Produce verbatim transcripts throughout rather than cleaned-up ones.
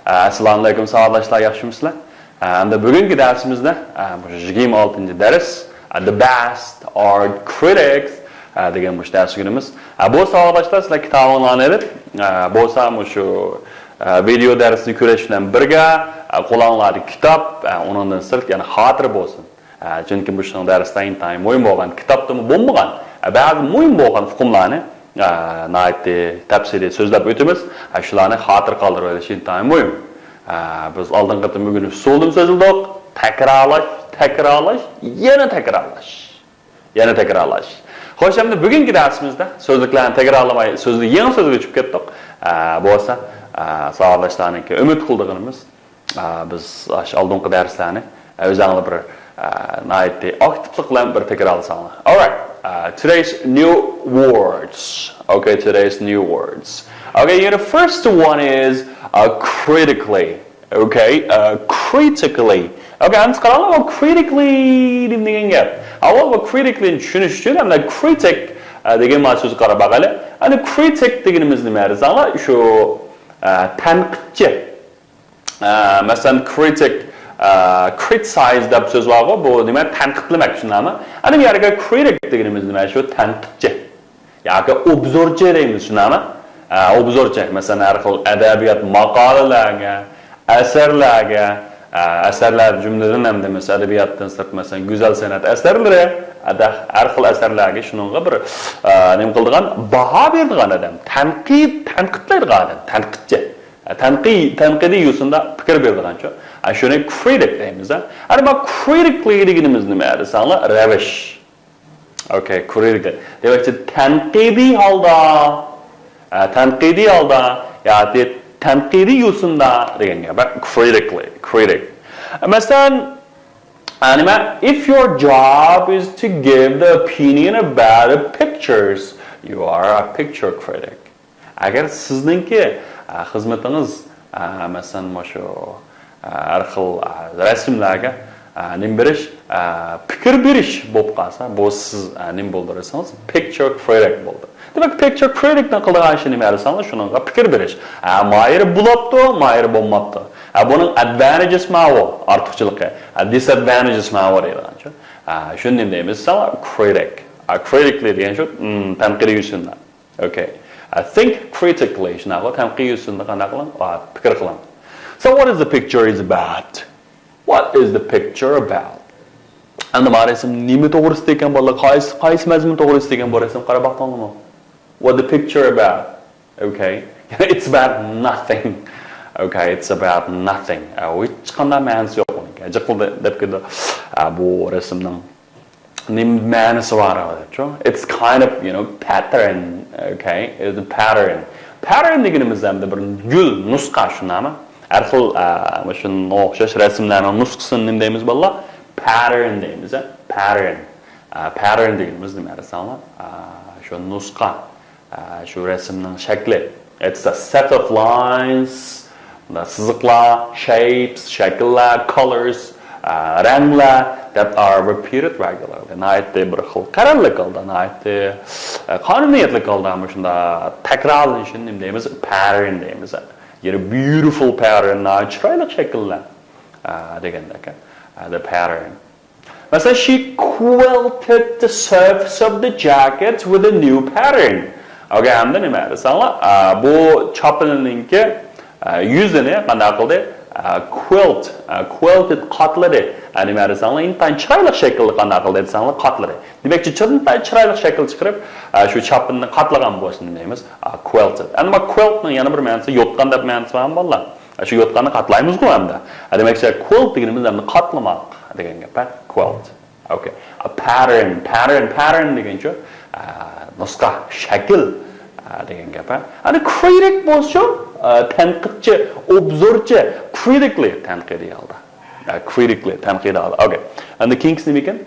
ئەسسالامۇ ئەلەيكۇم ساۋاقداشلار، ياخشىمۇسىلەر؟ ئە، ئەمدى بۈگۈنكى دەرسىمىزدە، ئە، مۇشۇ يىگىرمە ئالتىنچى دەرس، ئە، The Best Art Critics، ئە، دېگەن مۇشۇ دەرس ئۆگىنىمىز. ئە، بۇ ساۋاقداشلار سىلەر كىتابىڭلارنى ئېلىپ، ئە، بولسا مۇشۇ، ئە، ۋىدېئو دەرسنى كۆرۈش بىلەن بىرگە، ئە، قولۇڭلاردا كىتاب، ئە، ئۇنىڭدىن سىرت يەنە خاتىرە بولسۇن. ئە، چۈنكى مۇشۇنىڭ دەرستە ئىنتايىن مۇھىم بولغان، كىتابتىمۇ بولمىغان، ئە، بەزى مۇھىم بولغان ئۇقۇملارنى، ئە، ناھايىتى تەپسىلىي سۆزلەپ ئۆتىمىز. ئە، شۇلارنى خاتىرە قالدۇرۇۋېلىش ئىنتايىن مۇھىم. ئە، بىز ئالدىنقى قېتىم ئۆگىنىش ئۇسۇلىنى سۆزلىدۇق. تەكرارلاش، تەكرارلاش، يەنە تەكرارلاش. يەنە تەكرارلاش. خوش، ئەمدى بۈگۈنكى دەرسىمىزدە سۆزلۈكلەرنى تەكرارلىماي، سۆزنى يېڭى سۆزگە ئۆتۈپ كەتتۇق. ئە، بولسا، ئە، ساۋاقداشلارنىڭكى ئۈمىد قىلىدىغىنىمىز، ئە، بىز ئاشۇ ئالدىنقى دەرسلەرنى، ئە، ئۆزۈڭلار بىر، ئە، ناھايىتى ئاكتىپلىق بىلەن بىر تەكرارلىساڭلار. Alright, uh, today's new words. Okay, today's new words. Okay, yeah, the first one is, uh, critically. Okay, uh, critically. Okay, ئەمدى قاراڭلار، بۇ critically دېگەن گەپ. ئاۋۋال بۇ critically نى چۈشىنىش ئۈچۈن، ئەمدى critic، ئە، دېگەن مانا سۆزگە قاراپ باقايلى. ئەمدى critic دېگىنىمىز نېمە دېسەڭلار، شۇ، ئە، تەنقىدچى. ئە، مەسىلەن، critic، ئە، criticize دەپ سۆز بارغۇ، بۇ نېمە، تەنقىدلىمەك، شۇنداقمۇ؟ ئەنە بۇ يەرگە critic دېگىنىمىز نېمە؟ شۇ تەنقىدچى. ياكى ئوبزورچى دەيمىز، شۇنداقمۇ؟ ئە، ئوبزورچى، مەسىلەن، ھەر خىل ئەدەبىيات ماقالىلەرگە، ئەسەرلەرگە، ئە، ئەسەرلەر جۈملىدىن ئەمدى مەسىلەن، ئەدەبىياتتىن سىرت، مەسىلەن، گۈزەل سەنئەت ئەسەرلىرى، ئەدە-، ھەر خىل ئەسەرلەرگە شۇنىڭغا بىر، ئە، نېمە قىلىدىغان، باھا بېرىدىغان ئادەم، تەنقىد، تەنقىدلەيدىغان ئادەم، تەنقىدچى. تەنقىي-، تەنقىدىي يوسۇندا پىكىر بېرىدىغانچۇ. ھە، شۇنى critic دەيمىز، ھە. ئەمما critically دېگىنىمىز نېمە دېسەڭلار، رەۋىش. Okay, critically. دېمەكچى، تەنقىدىي ھالدا، ھە، تەنقىدىي ھالدا ياكى تەنقىدىي يوسۇندا دېگەن گەپ، critically, critic. مەسىلەن، ئە، نېمە، if your job is to give the opinion about the pictures, you are a picture critic. ئەگەر سىزنىڭكى، ئە، خىزمىتىڭىز، ئە، مەسىلەن، مۇشۇ، ئە، ھەر خىل، ئە، رەسىملەرگە، ئە، نېمە بېرىش، ئە، پىكىر بېرىش بولۇپ قالسا، بۇ سىز، ئە، نېمە بولدى دېسىڭىز، picture critic بولدى. دېمەك، picture critic نىڭ قىلىدىغان ئىشى نېمە دېسەڭلار، شۇنىڭغا پىكىر بېرىش. ئە، ماھىر بولۇپتۇ، ماھىر بولماپتۇ. ئە، بۇنىڭ advantages ماۋۇ، ئارتۇقچىلىقى. ئە، disadvantages ماۋۇ دەيدىغانچۇ. ئە، شۇنى نېمە دەيمىز دېسەڭلار، critic. ئە، critically دېگەن شۇ، ئم، تەنقىدىي يوسۇندا. Okay. Uh, think critically. شۇنداققۇ، تەنقىد يۈزىسىندە قانداق قىلىڭ؟ ئا، پىكىر قىلىڭ. So what is the picture is about? What is the picture about? ئەمدى ما رەسىم نېمە توغرىسىدا ئىكەن، بالىلار؟ قايسى، قايسى مەزمۇن توغرىسىدا ئىكەن بۇ رەسىم؟ قاراپ باقتىڭلارمۇ؟ What the picture about? Okay. It's about nothing. Okay, it's about nothing. ئا، ھېچقانداق مەنىسى يوق ئۇنىڭكى. جىقىلدى دەپ كېتىدۇ. ئا، بۇ رەسىمنىڭ نېمە مەنىسى بار دەپچۇ. It's kind of, you know, pattern, okay? It's a pattern. Pattern دېگىنىمىز ئەمدى بىر گۈل، نۇسخا، شۇنداقمۇ؟ ھەر خىل، ئە، شۇنىڭغا ئوخشاش رەسىملەرنىڭ نۇسخىسىنى نېمە دەيمىز، بالىلار؟ Pattern دەيمىز، ھە؟ Pattern. ئە، pattern دېگىنىمىز نېمە دېسەڭلار؟ ئە، شۇ نۇسخا. ئە، شۇ رەسىمنىڭ شەكلى. It's a set of lines، مۇنداق سىزىقلار، shapes، شەكىللەر، colors، ئە، رەڭلەر، that are repeated regularly. ناھايىتى بىر خىل قەرەللىك ھالدا، ناھايىتى، ئە، قانۇنىيەتلىك ھالدا مۇشۇنداق تەكرارلىنىشىنى نېمە دەيمىز؟ Pattern دەيمىز. يەنى beautiful pattern، ناھايىتى چىرايلىق شەكىللەر، ئە، دېگەندەك، ئە، the pattern. مەسىلەن، she quilted the surface of the jacket with a new pattern. Okay، ئەمدى نېمە دېسەڭلار، ئا، بۇ چاپىنىنىڭكى، ئا، يۈزىنى قانداق قىلدى؟ ئا، quilt، ئا، quilted قاتلىدى. ئا، نېمە دېسەڭلار، ئىنتايىن چىرايلىق شەكىلدە قانداق قىلدى دېسەڭلار، قاتلىدى. دېمەكچى، ئىنتايىن چىرايلىق شەكىل چىقىرىپ، ئا، شۇ چاپىنىنى قاتلىغان بولسا نېمە دەيمىز؟ ئا، quilted. ئەمدى ما quilt نىڭ يەنە بىر مەنىسى، يوتقان دەپ مەنىسى بارمۇ، بالىلار؟ شۇ يوتقاننى قاتلايمىزغۇ ئەمدى. دېمەك، quilt دېگىنىمىز ئەمدى قاتلىماق دېگەن گەپ، ھە؟ Quilt. Okay. A pattern, pattern, pattern دېگەنچۇ، ئە، نۇسخا، شەكىل، ئە، دېگەن گەپ، ھە؟ ئەنە critic بولسىچۇ، ئە، تەنقىدچى، ئوبزورچى، critically، تەنقىدىي ھالدا. ئە، critically، تەنقىدىي ھالدا. Okay. ئەمدى كېيىنكىسى نېمە ئىكەن؟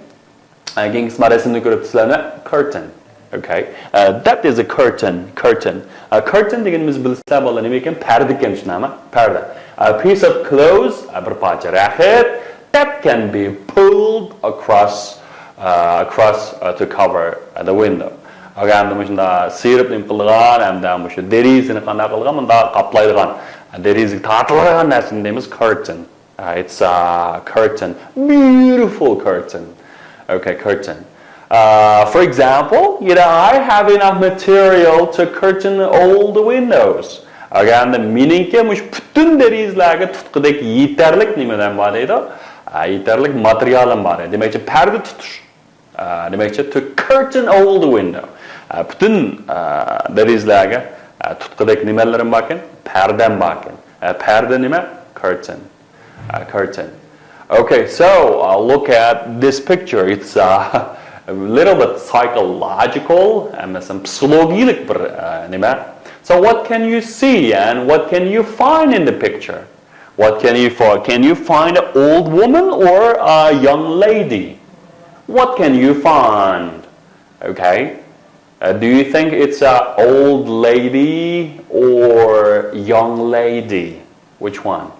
ئە، كېيىنكىسى ما رەسىمنى كۆرۈپتىسىلەرمۇ؟ Curtain. Okay. Uh, that is a curtain. Curtain. Uh, curtain دېگىنىمىز بىلىسىلەر بالىلار نېمە ئىكەن؟ پەردە ئىكەن، شۇنداقمۇ؟ پەردە. A piece of clothes، ئە، بىر پارچە رەخت. That can be pulled across, uh, across, uh, to cover, uh, the window. ئەگەر ئەمدى مۇشۇنداق سىيرىپ نېمە قىلىدىغان، ئەمدى مۇشۇ دېرىزىنى قانداق قىلىدىغان، مۇنداق قاپلايدىغان. دېرىزىگە تارتىلغان نەرسىنى دەيمىز curtain. Uh, it's a curtain. Beautiful curtain. Okay, curtain. Uh, for example, you know, I have enough material to curtain all the windows. ئەگەر مېنىڭكى مۇشۇ پۈتۈن دېرىزىلەرگە تۇتقۇدەك يېتەرلىك نېمە بار دەيدۇ. يېتەرلىك ماتېرىيالىم بار. دېمەكچى، پەردە تۇتۇش. دېمەكچى، to curtain all the window. پۈتۈن دېرىزىلەرگە تۇتقۇدەك نېمىلىرىم باركەن؟ پەردەم باركەن. پەردە نېمە؟ Curtain. Curtain. Okay, so uh, look at this picture. It's uh, a little bit psychological, and some psixologiyalik bir uh, nima. So what can you see and what can you find in the picture? What can you find? Can you find an old woman or a young lady? What can you find? Okay. Uh, do you think it's an old lady or young lady? Which one?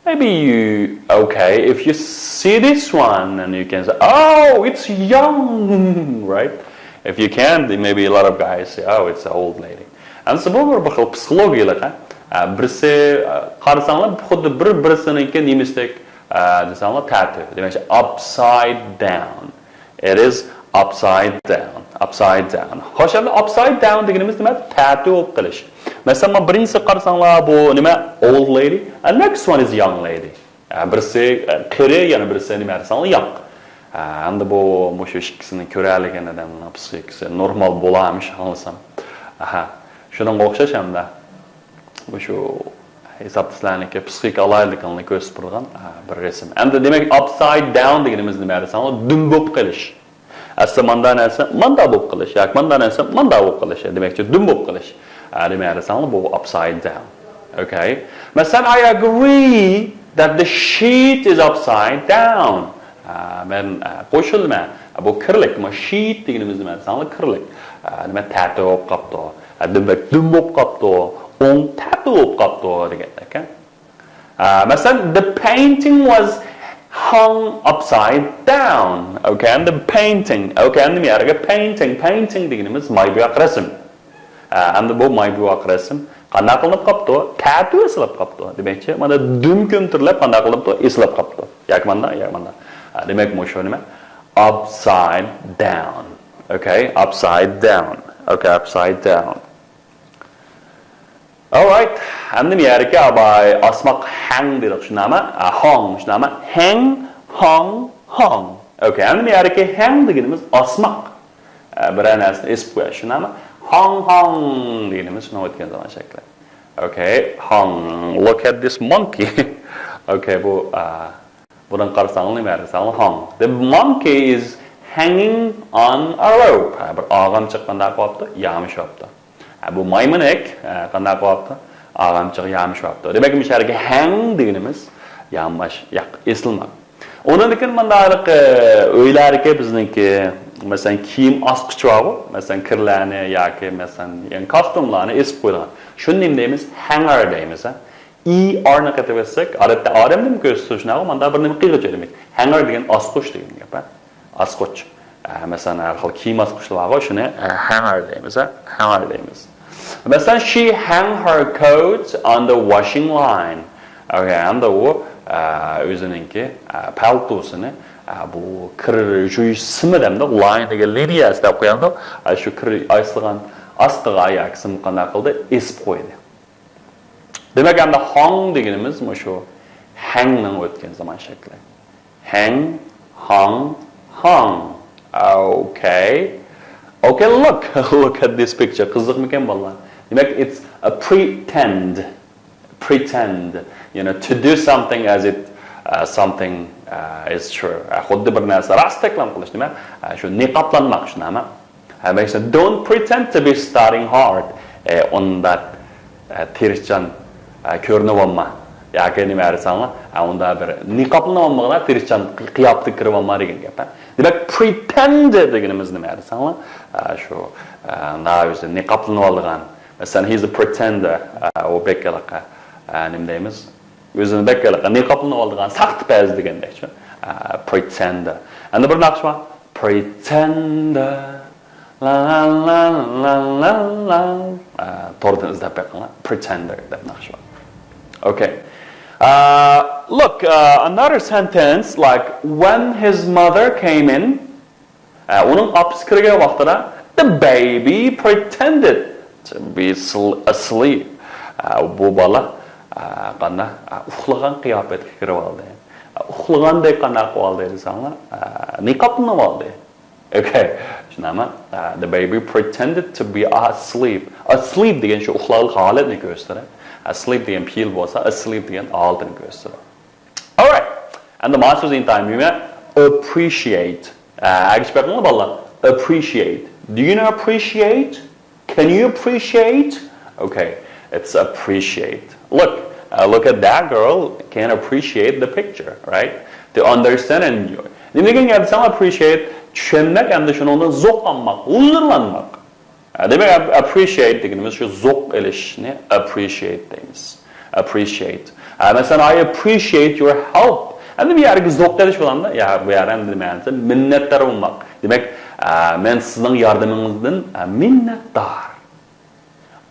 Maybe you, okay, if you see this one and you can say, oh, it's young, right? If you can't, then maybe a lot of guys say, oh, it's an old lady. ئەمدى بۇ بىر، بىر خىل پسىخولوگىيىلىق، ھە؟ بىرسى، قارىساڭلار، خۇددى بىر، بىرسىنىڭكى نېمىسىدەك، دېسەڭلار، تەتۈ. دېمەكچى، upside down. It is upside down. Upside down. خوش، ئەمدى upside down دېگىنىمىز نېمە؟ تەتۈ بولۇپ قېلىش. مەسىلەن، مانا بىرىنچىسىگە قارىساڭلار، بۇ نېمە؟ Old lady. And next one is young lady. بىرسى قېرى، يەنە بىرسى نېمە دېسەڭلار، ياق. ئەمدى بۇ مۇشۇ ئىككىسىنى كۆرەلىگەن ئادەمنىڭ پسىخىكىسى نورمال بولارمىش، ئاڭلىسام. ئاھا. شۇنىڭغا ئوخشاش ئەمدى. مۇشۇ ھېسابتا سىلەرنىڭكى پسىخىكا ئالاھىدىلىكىڭلارنى كۆرسىتىپ بېرىدىغان بىر رەسىم. ئەمدى دېمەك، upside down دېگىنىمىز نېمە دېسەڭلار، دۈم بولۇپ قېلىش. ئەسلى ماندا نەرسە ماندا بولۇپ قېلىش ياكى ماندا نەرسە ماندا بولۇپ قېلىش. دېمەكچى، دۈم بولۇپ قېلىش. نېمە دېسەڭلار، بۇ upside down. Okay. مەسىلەن، I agree that the sheet is upside down. مەن قوشۇلىمەن. بۇ كىرلىك. ما sheet دېگىنىمىز نېمە دېسەڭلار، كىرلىك. نېمە، تەتۈ بولۇپ قاپتۇ. دېمەك، دۈم بولۇپ قاپتۇ. ئوڭ تەتۈ بولۇپ قاپتۇ دېگەندەك. مەسىلەن، the painting was hung upside down. Okay, and the painting. Okay, and the painting. Painting دېگىنىمىز ماي بوياق رەسىم. ئەمدى بۇ ماي بوياق رەسىم قانداق قىلىنىپ قاپتۇ؟ تەتۈ ئېسىلىپ قاپتۇ. دېمەكچى، مانا دۈم كۆمتۈرۈلۈپ قانداق قىلىپتۇ؟ ئېسىلىپ قاپتۇ. ياكى ماندا، ياكى ماندا. دېمەك، مۇشۇ نېمە؟ Upside down. Okay, upside down. Okay, upside down. Alright. ئەمدى مۇ يەرگە ئاباي ئاسماق ھەڭ دېدۇق، شۇنداقمۇ؟ ھاڭ، شۇنداقمۇ؟ ھەڭ، ھاڭ، ھاڭ. Okay، ئەمدى مۇ يەرگە ھەڭ دېگىنىمىز ئاسماق. بىرەر نەرسىنى ئېسىپ قويۇش، شۇنداقمۇ؟ ھاڭ، ھاڭ دېگىنىمىز شۇنىڭ ئۆتكەن زامان شەكلى. Okay، ھاڭ. Look at this monkey. Okay، بۇ بۇنىڭ قارىساڭلار نېمە دېسەڭلار، ھاڭ. The monkey is hanging on a rope. بىر ئاغامچىغا قانداق قىلىۋاپتۇ؟ يامىشىۋاپتۇ. بۇ مايمۇنەك قانداق قىلىۋاپتۇ؟ ئاغامچىغا يامىشىۋاپتۇ. دېمەك، مۇشۇ يەرگە ھەڭ دېگىنىمىز ياماش، ياق، ئېسىلماق. ئۇنىڭدىن كېيىن مۇنداق ئۆيلەردىكى بىزنىڭكى، مەسىلەن، كىيىم ئاسقۇچ بارغۇ، مەسىلەن، كىرلەرنى ياكى، مەسىلەن، يەنە كاستيۇملارنى ئېسىپ قويىدىغان. شۇنى نېمە دەيمىز؟ ھەڭەر دەيمىز، ھە؟ ئى، ئارنى قېتىۋەتسەك، ئادەتتە ئادەمنىمۇ كۆرسىتىش ناغۇ، ماندا بىر نېمە قىلغۇچە دېمەك. ھەڭەر دېگەن ئاسقۇچ دېگەن گەپ، ھە؟ ئاسقۇچ. ئە، مەسىلەن، ھەر خىل كىيىم ئاسقۇچلار بارغۇ، شۇنى، ئە، ھەڭەر دەيمىز، ھە؟ ھەڭەر دەيمىز. مەسىلەن، she hang her coat on the washing line. ئەمدى ئۇ، ئە، ئۆزىنىڭكى، ئە، پەلتوسىنى، ئە، بۇ كىر يۇيۇش سىمى دەمدۇ، line دېگەن لىنىيەسى دەپ قويامدۇ، ئە، شۇ كىر ئايسىغان ئاستىغا ياكى سىمى قانداق قىلدى، ئېسىپ قويدى. دېمەك، ئەمدى ھاڭ دېگىنىمىز مۇشۇ ھەڭنىڭ ئۆتكەن زامان شەكلى. ھەڭ، ھاڭ، ھاڭ. Okay. Okay, look. Look at this picture. قىزىقمىكەن، بالىلار؟ دېمەك، it's a pretend. Pretend. You know, to do something as it, uh, something, uh, is true. ئە، خۇددى بىر نەرسە راستتەكلەم قىلىش، نېمە؟ ئە، شۇ نىقابلانماق، شۇ نېمە؟ ھەممە ئىشتا، don't pretend to be studying hard. ئۇنداق تىرىشچان كۆرۈنۈۋالما ياكى نېمە دېسەڭلار، ئۇنداق بىر نىقابلىنىۋالمىغىنا، تىرىشچان قىياپىتىگە كىرىۋالما دېگەن گەپ. دېمەك، pretend دېگىنىمىز نېمە دېسەڭلار، شۇ، ناۋىسى نىقابلىنىۋالىدىغان. مەسىلەن، he's a pretender. ئۇ بەك ھېلىقى، نېمە دەيمىز؟ ئۆزىنى بەك ھېلىقى نىقابلىنىۋالىدىغان ساختىپەز دېگەندەكچۇ. Pretender. ئەمدى بىر ناخشا بار. Pretender. La la la la la la. توردىن ئىزدەپ بېقىڭلار. Pretender دەپ ناخشا بار. Okay. Uh, look, uh, another sentence like when his mother came in, ئە، ئۇنىڭ ئاپىسى كىرگەن ۋاقتىدا the baby pretended to be sl- asleep. ئە، بۇ بالا، ئە، قانداق، ئە، ئۇخلىغان قىياپەتكە كىرىپ ئالدى. ئە، ئۇخلىغاندەك قانداق قىلىپ ئالدى دېسەڭلار، ئە، نىقابلىنىپ ئالدى. Okay. شۇنداقمۇ؟ ئە، the baby pretended to be asleep. Asleep دېگەن شۇ ئۇخلاۋاتقان ھالەتنى كۆرسىتىدۇ. Asleep دېگەن پېئىل بولسا، asleep دېگەن ھالىتىنى كۆرسىتىدۇ. Alright. ئەمدى مانا سۆز ئىنتايىن مۇھىم. Appreciate. ئە، ئەگىشىپ بېقىڭلار بالىلار. Appreciate. Do you know appreciate? Can you appreciate? Okay, it's appreciate. Look, uh, look at that girl can appreciate the picture, right? To understand and enjoy. نېمە دېگەن گەپ دېسەڭ، appreciate، چۈشەنمەك ھەمدە شۇنىڭدىن زوق ئالماق، ھۇزۇرلانماق. ئە، دېمەك، ap- appreciate دېگىنىمىز شۇ زوق ئېلىشنى appreciate دەيمىز. Appreciate. ئە، مەسىلەن، I appreciate your help. ئەمدى بۇ يەردىكى زوق ئېلىش بولامدا؟ يا، بۇ يەردە ئەمدى نېمە دېسە، مىننەتدار بولماق. دېمەك، ئە، مەن سىزنىڭ ياردىمىڭىزدىن، ئە، مىننەتدار.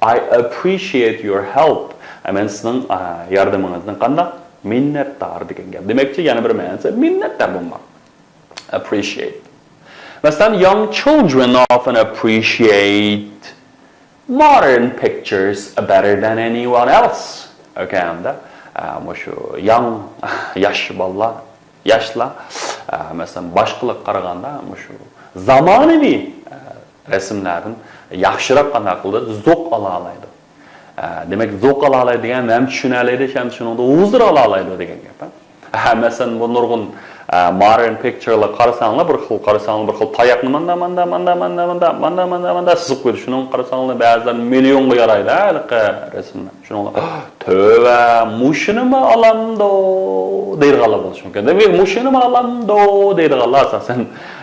I appreciate your help. ئە، مەن سىزنىڭ، ئە، ياردىمىڭىزدىن قانداق؟ مىننەتدار دېگەن گەپ. دېمەكچى، يەنە بىر مەنىسى مىننەتدار بولماق. Appreciate. مەسىلەن، young children often appreciate modern pictures better than anyone else. Okay, ئەمدى، ئە، مۇشۇ ياڭ، ياش بالىلار، ياشلار، ئە، مەسىلەن، باشقىلارغا قارىغاندا مۇشۇ زامانىۋى، ئە، رەسىملەردىن ياخشىراق قانداق قىلىدۇ؟ زوق ئالالايدۇ. ئە، دېمەك، زوق ئالالايدۇ دېگەن ھەم چۈشىنەلەيدۇ، ھەم شۇنىڭدا ھۇزۇر ئالالايدۇ دېگەن گەپ، ھە؟ ھە، مەسىلەن، بۇ نۇرغۇن، ئە، modern pictureلار قارىساڭلار، بىر خىل قارىساڭلار، بىر خىل تاياقنى ماندا، ماندا، ماندا سىزىپ قويىدۇ. شۇنىڭغا قارىساڭلار، بەزىلەر مىليونغا يارايدۇ، ھە، ھېلىقى رەسىملەر. شۇنىڭغا، «تۆۋە، مۇشۇنىمۇ ئالامدۇ؟» دەيدىغانلار بولۇشى مۇمكىن. دېمەك، «مۇشۇنىمۇ ئالامدۇ؟» دەيدىغانلار ئاساسەن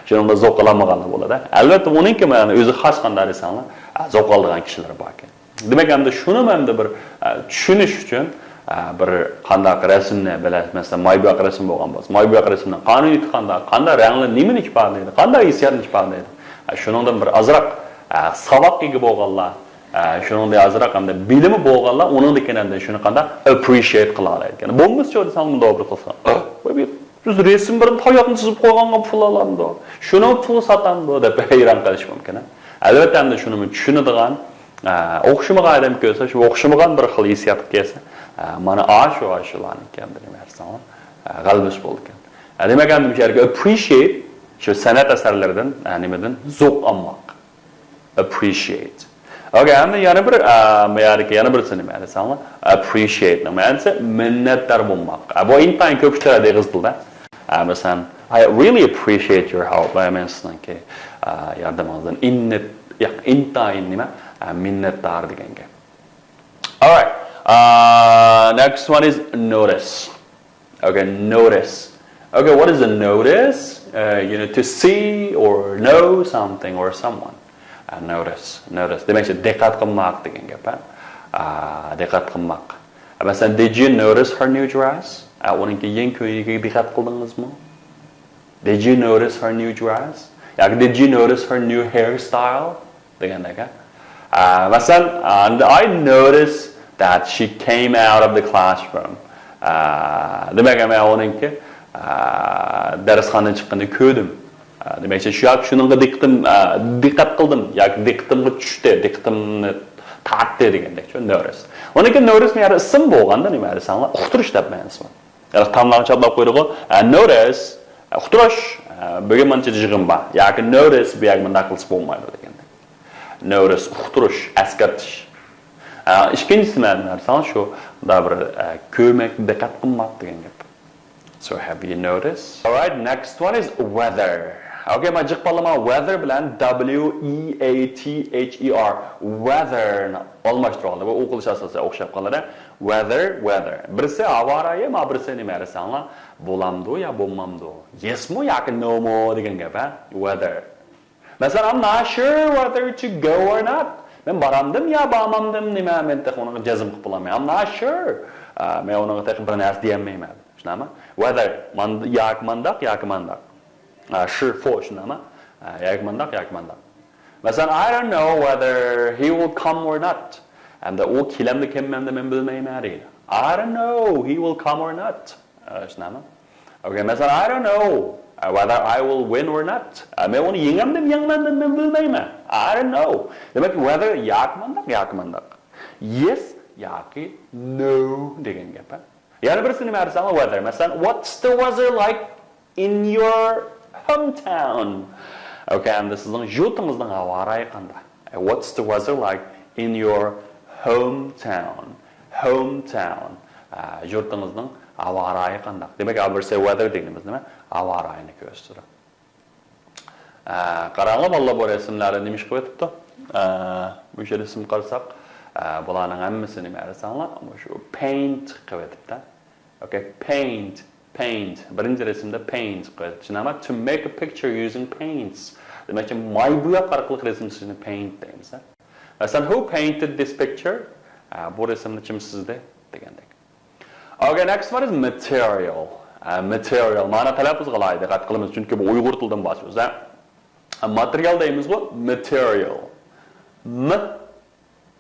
شۇنىڭدا زوق ئالالمىغانلار بولىدۇ. ئەلۋەتتە، ئۇنىڭكى مانا ئۆزى خاس قانداق دېسەڭلار، زوق ئالىدىغان كىشىلەر باركەن. دېمەك، ئەمدى شۇنىمۇ ئەمدى بىر، ئە، چۈشىنىش ئۈچۈن، ئە، بىر قانداق رەسىمنى بىلە-، مەسىلەن، ماي بوياق رەسىم بولغان بولسا، ماي بوياق رەسىمنىڭ قانۇنىيىتى قانداق، قانداق رەڭلەر نېمىنى ئىپادىلەيدۇ، قانداق ھېسسىياتنى ئىپادىلەيدۇ؟ ئە، شۇنىڭدىن بىر ئازراق، ئە، ساۋاق ئىگە بولغانلار، ئە، شۇنىڭدىن ئازراق ئەمدى بىلىمى بولغانلار ئۇنىڭدىن كېيىن ئەمدى شۇنى قانداق appreciate قىلالايدىكەن. بولمىسىچۇ دېسەڭ، مۇنداق بىر قىلسا، بىز رەسىم بىر تاياقنى سىزىپ قويغانغا پۇل ئالامدۇ؟ شۇنىڭ پۇلى ساتامدۇ؟ دەپ ھەيران قېلىشى مۇمكىن. ئەلۋەتتە، ئەمدى شۇنىمۇ چۈشىنىدىغان، ئە، ئوخشىمىغان ئادەم كۆرسە، شۇ ئوخشىمىغان بىر خىل ھېسسىياتقا كەلسە، ئە، مانا ئاشۇ، ئاشۇلارنىڭكى ئەمدى نېمە دېسەڭلار، ئە، غەلىبىسى بولىدىكەن. ئە، دېمەك، ئەمدى مۇشۇ يەرگە appreciate، شۇ سەنئەت ئەسەرلىرىدىن، ئە، نېمىدىن؟ زوق ئالماق. Appreciate. Okay، ئەمدى يەنە بىر، ئە، بۇ يەردىكى يەنە بىرسى نېمە دېسەڭلار؟ Appreciate نىڭ مەنىسى مىننەتدار بولماق. ئە، بۇ ئىنتايىن كۆپ ئۇچرايدۇ ئېغىز تىلدا. ئە، مەسىلەن، I really appreciate your help. ئە، مەن سىزنىڭكى، ئە، ياردىمىڭىزدىن ئىننەت-، ياق، ئىنتايىن نېمە؟ ئە، مىننەتدار دېگەن گەپ. Alright. Uh, next one is notice. Okay, notice. Okay, what is a notice? Uh, you know, to see or know something or someone. Uh, notice, notice. دېمەكچى، دىققەت قىلماق دېگەن گەپ، ھە؟ ئا، دىققەت قىلماق. مەسىلەن، did you notice her new dress? ئا، ئۇنىڭكى يېڭى كۆينىكىگە دىققەت قىلدىڭىزمۇ؟ Did you notice her new dress? ياكى did you notice her new hairstyle? دېگەندەك، ھە؟ ئا، مەسىلەن، and I noticed that she came out of the classroom. ئا، دېمەك، مەن ئۇنىڭكى، ئا، دەرسخانىدىن چىققىنىنى كۆردۈم. ئا، دېمەكچى، شۇ ياكى شۇنىڭغا دىققىتىم، ئا، دىققەت قىلدىم ياكى دىققىتىمنى تارتتى دېگەندەك، شۇ notice. ئۇنىڭكى notice مۇ يەنە ئىسىم بولغاندا نېمە دېسەڭلار، ئۇقتۇرۇش دەپ مەنىسى بار. يەنى تاملارغا چاپلاپ قويىدىغۇ، ئا، notice، بۈگۈن مانچە يىغىن بار. ياكى notice، بۇ يەرگە مۇنداق قىلسا بولمايدۇ دېگەندەك. Notice، ئۇقتۇرۇش، ئەسكەرتىش. ئا، ئىككىنچىسى نېمە دېسەڭلار، شۇ، دا بىر، ئا، كۆرمەك، دىققەت قىلماق دېگەن گەپ. So have you noticed? Alright, next one is weather. Okay، مانا جىق بالىلار weather بىلەن W E A T H E R، weather نى ئالماشتۇرۇۋالدى. بۇ ئوقۇلۇش ئاساسى ئوخشاپ قالىدۇ. Weather، weather. بىرسى ھاۋا رايى، مانا بىرسى نېمە دېسەڭلار، بولامدۇ يا بولمامدۇ؟ Yes مۇ ياكى no مۇ دېگەن گەپ، ھە؟ Weather. مەسىلەن، I'm not sure whether to go or not. مەن بارامدىم يا بارمامدىم، نېمە، مەن تېخى ئۇنىڭغا جەزم قىلىپ بولالمايمەن. I'm not sure. ئا، مەن ئۇنىڭغا تېخى بىر نەرسە دېيەلمەيمەن. شۇنداقمۇ؟ Whether، ماند-، ياكى مانداق، ياكى مانداق. ئا، sure، for، شۇنداقمۇ؟ ئا، ياكى مانداق، ياكى مانداق. مەسىلەن، I don't know whether he will come or not. ئەمدى ئۇ كېلەمدۇ، كەلمەمدۇ، مەن بىلمەيمەن دەيدۇ. I don't know he will come or not. ئە، شۇنداقمۇ؟ Okay, مەسىلەن, I don't know, uh, whether I will win or not. ئە، مەن ئۇنى يېڭەمدىم، يەڭمەمدىم، مەن بىلمەيمەن. I don't know. دېمەك، whether ياكى مانداق، ياكى مانداق. Yes ياكى no دېگەن گەپ. يەنە بىرسى نېمە دېسەڭلار، weather. مەسىلەن, what's the weather like in your hometown? Okay, ئەمدى سىزنىڭ يۇرتىڭىزنىڭ ھاۋا رايى قانداق؟ What's the weather like in your hometown? Hometown. ئە، يۇرتىڭىزنىڭ ھاۋا رايى قانداق؟ دېمەك، ئا، بىرسى weather دېگىنىمىز نېمە؟ ھاۋا رايىنى كۆرسىتىدۇ. ئە، قاراڭلار، بالىلار بۇ رەسىملەردە نېمە ئىش قىلىۋېتىپتۇ؟ ئە، مۇشۇ رەسىمگە قارىساق، ئە، بۇلارنىڭ ھەممىسى نېمە دېسەڭلار، مۇشۇ paint قىلىۋېتىپتۇ. Okay, paint, paint. بىرىنچى رەسىمدە paint قىلىۋېتىپتۇ. شۇنداقمۇ؟ To make a picture using paints. دېمەككى، ماي بوياق ئارقىلىق رەسىم سىزىشنى paint دەيمىز. مەسىلەن, who painted this picture? ئە، بۇ رەسىمنى كىم سىزدى؟ دېگەندەك. Okay, next one is material. ئە، material. مانا تەلەپپۇزغا ئالاھىدە دىققەت قىلىمىز، چۈنكى بۇ ئۇيغۇر تىلىدىن باشلىۋاتىمىز. ئە، material دەيمىزغۇ، material. م،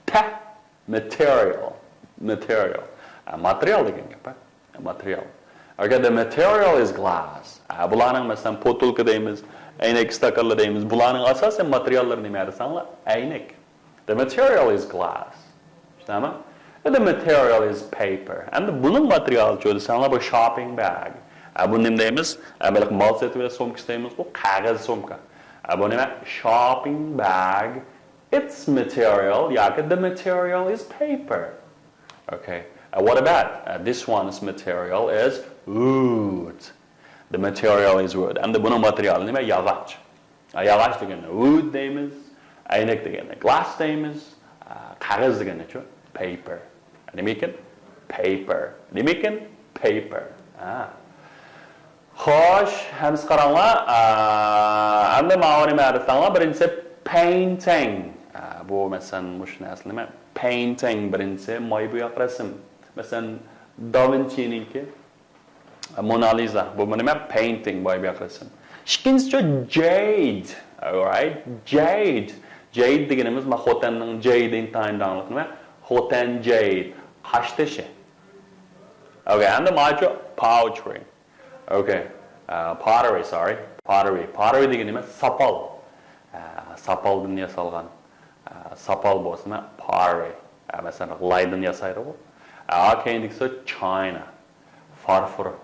ت، material. Material. ئە، ماتېرىيال دېگەن گەپ، ھە؟ ماتېرىيال. Okay, the material is glass. ئە، بۇلارنىڭ، مەسىلەن, پوتۇلكا دەيمىز، ئەينەك ئىستاكانلار دەيمىز. بۇلارنىڭ ئاساسىي ماتېرىياللىرى نېمە دېسەڭلار؟ ئەينەك. The material is glass. شۇنداقمۇ؟ The material is paper. ئەمدى بۇنىڭ ماتېرىيالىچۇ دېسەڭلار، بۇ shopping bag. ئە، بۇ نېمە دەيمىز؟ ئە، بۇ مال سېتىۋېلىش سومكىسى دەيمىزغۇ، قەغەز سومكا. ئە، بۇ نېمە؟ Shopping bag. Its material ياكى the material is paper. Okay. Uh, what about, uh, this one's material is wood. The material is wood. ئەمدى بۇنىڭ ماتېرىيالى نېمە؟ ياغاچ. ئە، ياغاچ دېگەننى wood دەيمىز، ئەينەك دېگەننى glass دەيمىز، ئە، قەغەز دېگەننىچۇ؟ Paper. نېمە ئىكەن؟ Paper. نېمە ئىكەن؟ Paper. ھە. خوش، ھەممىسى قاراڭلار. ئە، ئەمدى ماۋۇ نېمە دېسەڭلار، بىرىنچىسى painting. ئە، بۇ، مەسىلەن، مۇشۇ نەرسە نېمە؟ Painting بىرىنچىسى ماي بوياق رەسىم. مەسىلەن, داۋىنچىنىڭكى. مونا لىزا. بۇ نېمە؟ Painting، باي بۇ ياق رەسىم. ئىككىنچىسى جەيد. Alright. جەيد. جەيد دېگىنىمىز، ما، خوتەننىڭ جەيدى ئىنتايىن داڭلىق نېمە؟ خوتەن جەيد. قاش تېشى. Okay, ئەمدى ماچۇ pottery. Okay. ئە، pottery, sorry. Pottery. Pottery دېگىنى نېمە؟ ساپال. ئە، ساپالدىن ياسالغان. ئە، ساپال بولسا نېمە؟ Pottery. ئە، مەسىلەن, لايدىن ياسايدىغۇ. ئە، كەينىدىكىسى china. فارفور،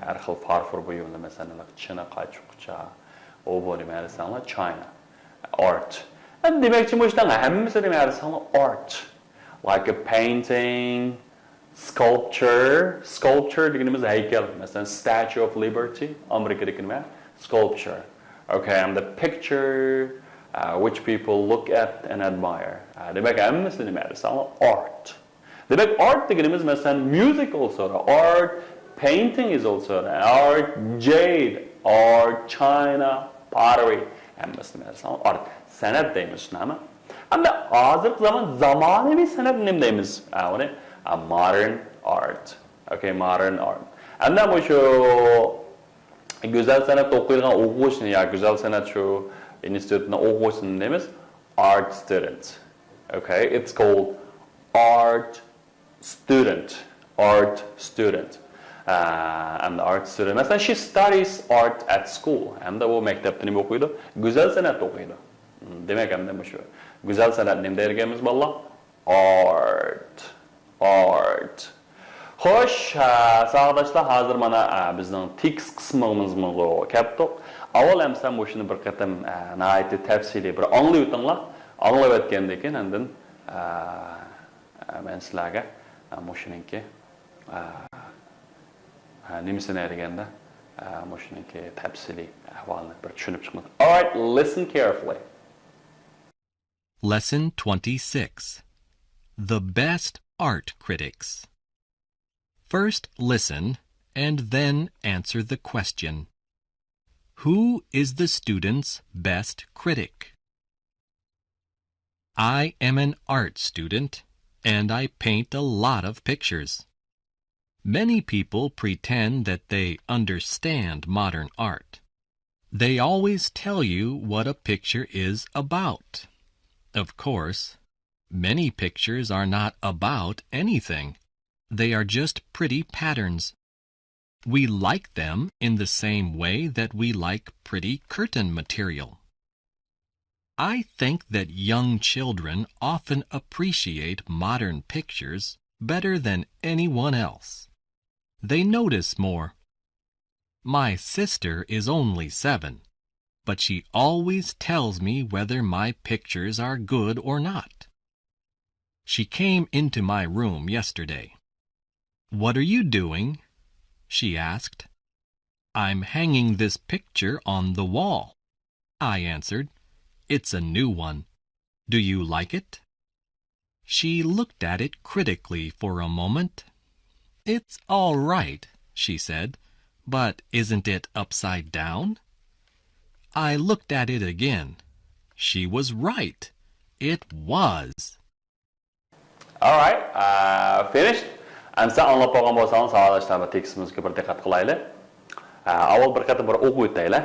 ھەر خىل فارفور بۇيۇملار، مەسىلەن, چىنە قاچا-قۇچا، ئۇ بۇ نېمە دېسەڭلار، china. Art. ئەمدى دېمەكچى، مۇشۇنىڭ ھەممىسى نېمە دېسەڭلار، art. Like a painting, sculpture. Sculpture دېگىنىمىز ھەيكەل. مەسىلەن, Statue of Liberty، ئامېرىكىدىكى نېمە؟ Sculpture. Okay, and the picture, uh, which people look at and admire. ئە، دېمەك، ھەممىسى نېمە دېسەڭلار، art. دېمەك، art دېگىنىمىز، مەسىلەن, music also art, painting is also art, jade, art, china, pottery. ھەممىسى نېمە دېسەڭ art. سەنئەت دەيمىز شۇنداقمۇ؟ ئەمدى ھازىرقى زامان زامانىۋى سەنئەت نېمە دەيمىز؟ ھە، ئۇنى، ھە، modern art. Okay, modern art. ئەمدى مۇشۇ گۈزەل سەنئەت ئوقۇيدىغان ئوقۇغۇچىنى يا گۈزەل سەنئەت شۇ ئىنستىتۇتىنىڭ ئوقۇغۇچىسىنى نېمە دەيمىز؟ Art student. Okay, it's called art student. Art student. ئە، ئەمدى art student. مەسىلەن, she studies art at school. ئەمدى ئۇ مەكتەپتە نېمە ئوقۇيدۇ؟ گۈزەل سەنئەت ئوقۇيدۇ. دېمەك، ئەمدى مۇشۇ گۈزەل سەنئەت نېمە دەيدىكەنمىز، بالىلار؟ Art. Art. خوش، ھە، ساۋاقداشلار، ھازىر مانا، ھە، بىزنىڭ تېكىست قىسمىمىزغا كەپتۇق. ئاۋۋال ئەمسە مۇشۇنى بىر قېتىم، ھە، ناھايىتى تەپسىلىي بىر ئاڭلىۋېتىڭلار. ئاڭلىۋەتكەندىن كېيىن ئاندىن، ھە، ھە، مەن سىلەرگە، ھە، مۇشۇنىڭكى، ھە، ھە، نېمىسىنى دېگەندە، ھە، مۇشۇنىڭكى تەپسىلىي ئەھۋالىنى بىر چۈشىنىپ چىقىمىز. Alright, listen carefully. Lesson twenty-six. The best art critics. First listen and then answer the question. Who is the student's best critic? I am an art student and I paint a lot of pictures. Many people pretend that they understand modern art. They always tell you what a picture is about. Of course, many pictures are not about anything. They are just pretty patterns. We like them in the same way that we like pretty curtain material. I think that young children often appreciate modern pictures better than anyone else. They notice more. My sister is only seven, but she always tells me whether my pictures are good or not. She came into my room yesterday. "What are you doing?" she asked. "I'm hanging this picture on the wall," I answered. "It's a new one. Do you like it?" She looked at it critically for a moment. "It's all right," she said, "but isn't it upside down?" I looked at it again. She was right. It was. Alright, uh, finished. ئەمسە ئاڭلاپ بولغان بولساڭلار ساۋاقداشلار، بۇ تېكىستىمىزگە بىر دىققەت قىلايلى. ئە، ئاۋۋال بىر قېتىم بىر ئوقۇپ ئۆتەيلى.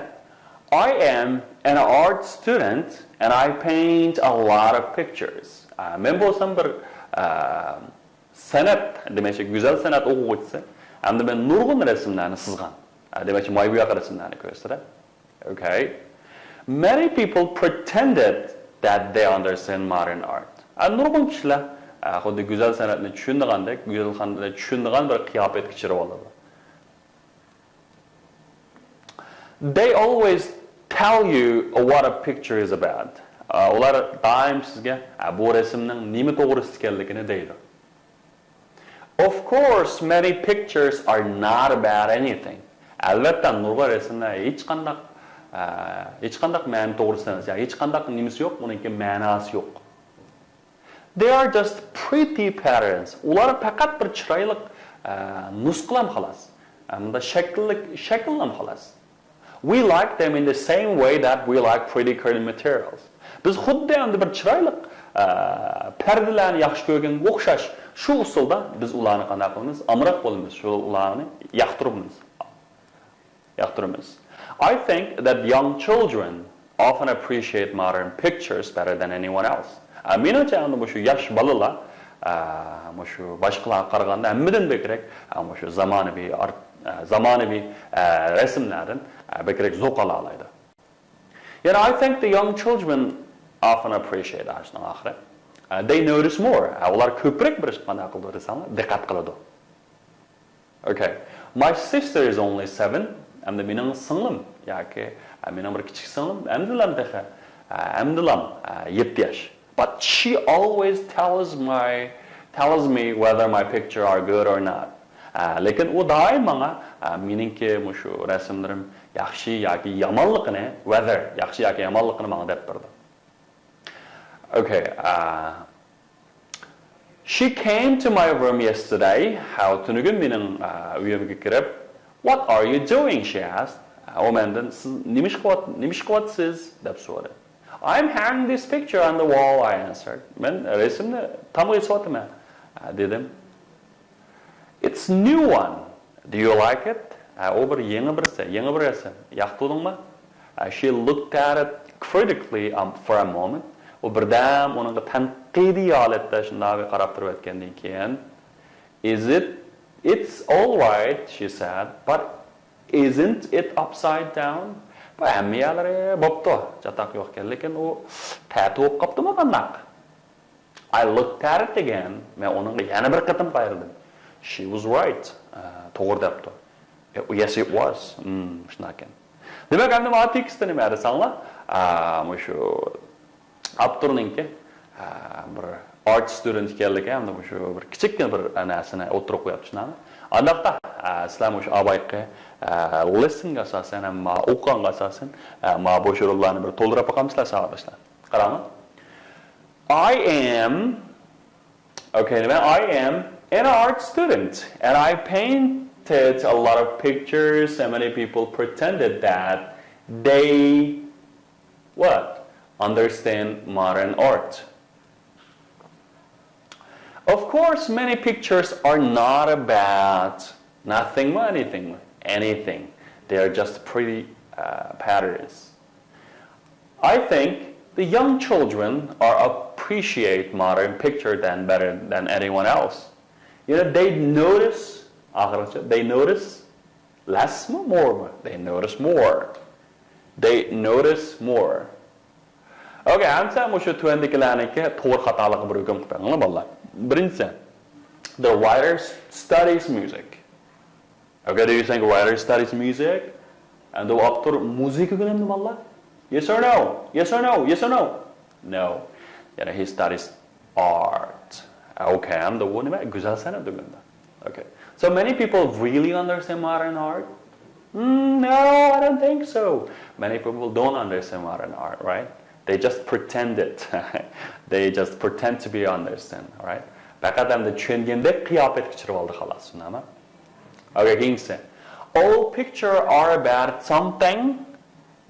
I am an art student and I paint a lot of pictures. ئە، مەن بولسام بىر، ئە، سەنئەت، دېمەكچى، گۈزەل سەنئەت ئوقۇغۇچىسى. ھەمدە مەن نۇرغۇن رەسىملەرنى سىزغان. ئە، دېمەكچى، مايبۇياق رەسىملەرنى كۆرسىتىدۇ. Okay. Many people pretended that they understand modern art. ئە، نۇرغۇن كىشىلەر، ئە، خۇددى گۈزەل سەنئەتنى چۈشىنىدىغاندەك، گۈزەل سەنئەتنى چۈشىنىدىغان بىر قىياپەتكە چىرىۋالىدۇ. They always tell you what a picture is about. ئە، ئۇلار دائىم سىزگە، ئە، بۇ رەسىمنىڭ نېمە توغرىسىدا ئىكەنلىكىنى دەيدۇ. Of course, many pictures are not about anything. ئەلۋەتتە، نۇرغۇن رەسىملەر ھېچقانداق، ئە، ھېچقانداق مەنە توغرىسىدا ئەمەس، يا ھېچقانداق نېمىسى يوق، ئۇنىڭكى مەناسى يوق. They are just pretty patterns. ئۇلار پەقەت بىر چىرايلىق، ئە، نۇسخىلام خالاس. ئە، مۇنداق شەكىللىك، شەكىللام خالاس. We like them in the same way that we like pretty curtain materials. بىز خۇددى ئەمدى بىر چىرايلىق، ئە، پەردىلەرنى ياخشى كۆرگەنگە ئوخشاش شۇ ئۇسۇلدا بىز ئۇلارنى قانداق قىلىمىز؟ ئامراق بولىمىز، شۇ ئۇلارنى ياقتۇرىمىز. ياقتۇرىمىز. I think that young children often appreciate modern pictures better than anyone else. ئە، مېنىڭچە، ئەمدى مۇشۇ ياش بالىلار، ئە، مۇشۇ باشقىلارغا قارىغاندا ھەممىدىن بەكرەك، ئە، مۇشۇ زامانىۋى ئارت-، ئە، زامانىۋى، ئە، رەسىملەردىن، ئە، بەكرەك زوق ئالالايدۇ. يەنە I think the young children often appreciate، ئاشۇنىڭ ئاخىرى. ئە، they notice more. ئە، ئۇلار كۆپرەك بىر ئىشقا قانداق قىلىدۇ دېسەڭلار، دىققەت قىلىدۇ. Okay. My sister is only seven. ئەمدى مېنىڭ سىڭلىم ياكى، ئە، مېنىڭ بىر كىچىك سىڭلىم، ئەمدىلام تېخى، ئە، ئەمدىلام، ئە، يەتتە ياش. But she always tells my, tells me whether my picture are good or not. ئە، لېكىن ئۇ دائىم ماڭا، ئە، مېنىڭكى مۇشۇ رەسىملىرىم ياخشى ياكى يامانلىقىنى، whether، ياخشى ياكى يامانلىقىنى ماڭا دەپ بېرىدۇ. Okay, ئە، She came to my room yesterday. ئە، تۈنۈگۈن مېنىڭ، ئە، ئۆيۈمگە كىرىپ، "What are you doing?" she asked. ئە، ئۇ مەندىن، "سىز نېمە ئىش قىلىۋات-، نېمە ئىش قىلىۋاتىسىز؟" دەپ سورىدى. "I'm hanging this picture on the wall," I answered. مەن رەسىمنى تامغا ئېسىۋاتىمەن، ئە، دېدىم. "It's new one. Do you like it?" ئە، ئۇ بىر يېڭى بىرسى، يېڭى بىر رەسىم. ياقتۇردۇڭمۇ؟ ئە، she looked at it critically, um, for a moment. ئۇ بىردەم ئۇنىڭغا تەنقىدىي ھالەتتە شۇنداق بىر قاراپ تۇرۇپ ئۆتكەندىن كېيىن، "Is it? It's all right," she said, "but isn't it upside down?" بۇ ھەممە يەرلىرى بوپتۇ، چاتاق يوقكەن، لېكىن ئۇ تەتۈر بولۇپ قاپتۇمۇ قانداق؟ I looked at it again. مەن ئۇنىڭغا يەنە بىر قېتىم قايرىلدىم. She was right. ئە، توغرا دەپتۇ. Yes, it was. مم، شۇنداق ئىكەن. دېمەك، ئەمدى مانا تېكىستتا نېمە دېسەڭلار؟ ئە، مۇشۇ ئاپتورنىڭكى، ئە، بىر ئارت ستۇدېنت ئىكەنلىكى، ئەمدى مۇشۇ بىر كىچىككىنە بىر نەرسىنى ئوتتۇرىغا قويۇپتۇ، شۇنداقمۇ؟ ئانداقتا، ئە، سىلەر مۇشۇ ئاۋايقى، ئە، لېسسونغا ئاساسەن، ھەم ما ئوقۇغانغا ئاساسەن، ئە، ما بوش ئورۇنلارنى بىر تولدۇرۇپ باقامسىلەر، ساۋاقداشلار؟ قاراڭلار. I am, okay, نېمە؟ I am an art student and I painted a lot of pictures and many people pretended that they, what? Understand modern art. Of course, many pictures are not about nothing or anything, anything. They are just pretty, uh, patterns. I think the young children are appreciate modern picture than better than anyone else. You know, they notice، ئاخىرىچە، they notice less مۇ، more مۇ؟ They notice more. They notice more. Okay، ئەمسە مۇشۇ تۆۋەندىكىلەرنىڭكى توغرا خاتالىقى بىر ھۆكۈم قىلىپ بېقىڭلار، بالىلار. بىرىنچىسى، the writer studies music. Okay, do you think writer studies music? ئەمدى ئۇ ئاپتور مۇزىكا ئۆگىنەمدۇ، بالىلار؟ Yes or no? Yes or no? Yes or no? No. يەنى he studies art. Okay، ئەمدى ئۇ نېمە؟ گۈزەل سەنئەت ئۆگىنىدۇ. Okay. So many people really understand modern art? Mm, no, I don't think so. Many people don't understand modern art, right? They just pretend it. They just pretend to be understand, right? پەقەت ئەمدى چۈشەنگەندەك قىياپەتكە چۈشۈرۈۋالدى، خالاس، شۇنداقمۇ؟ Okay، كېيىنكىسى. All picture are about something.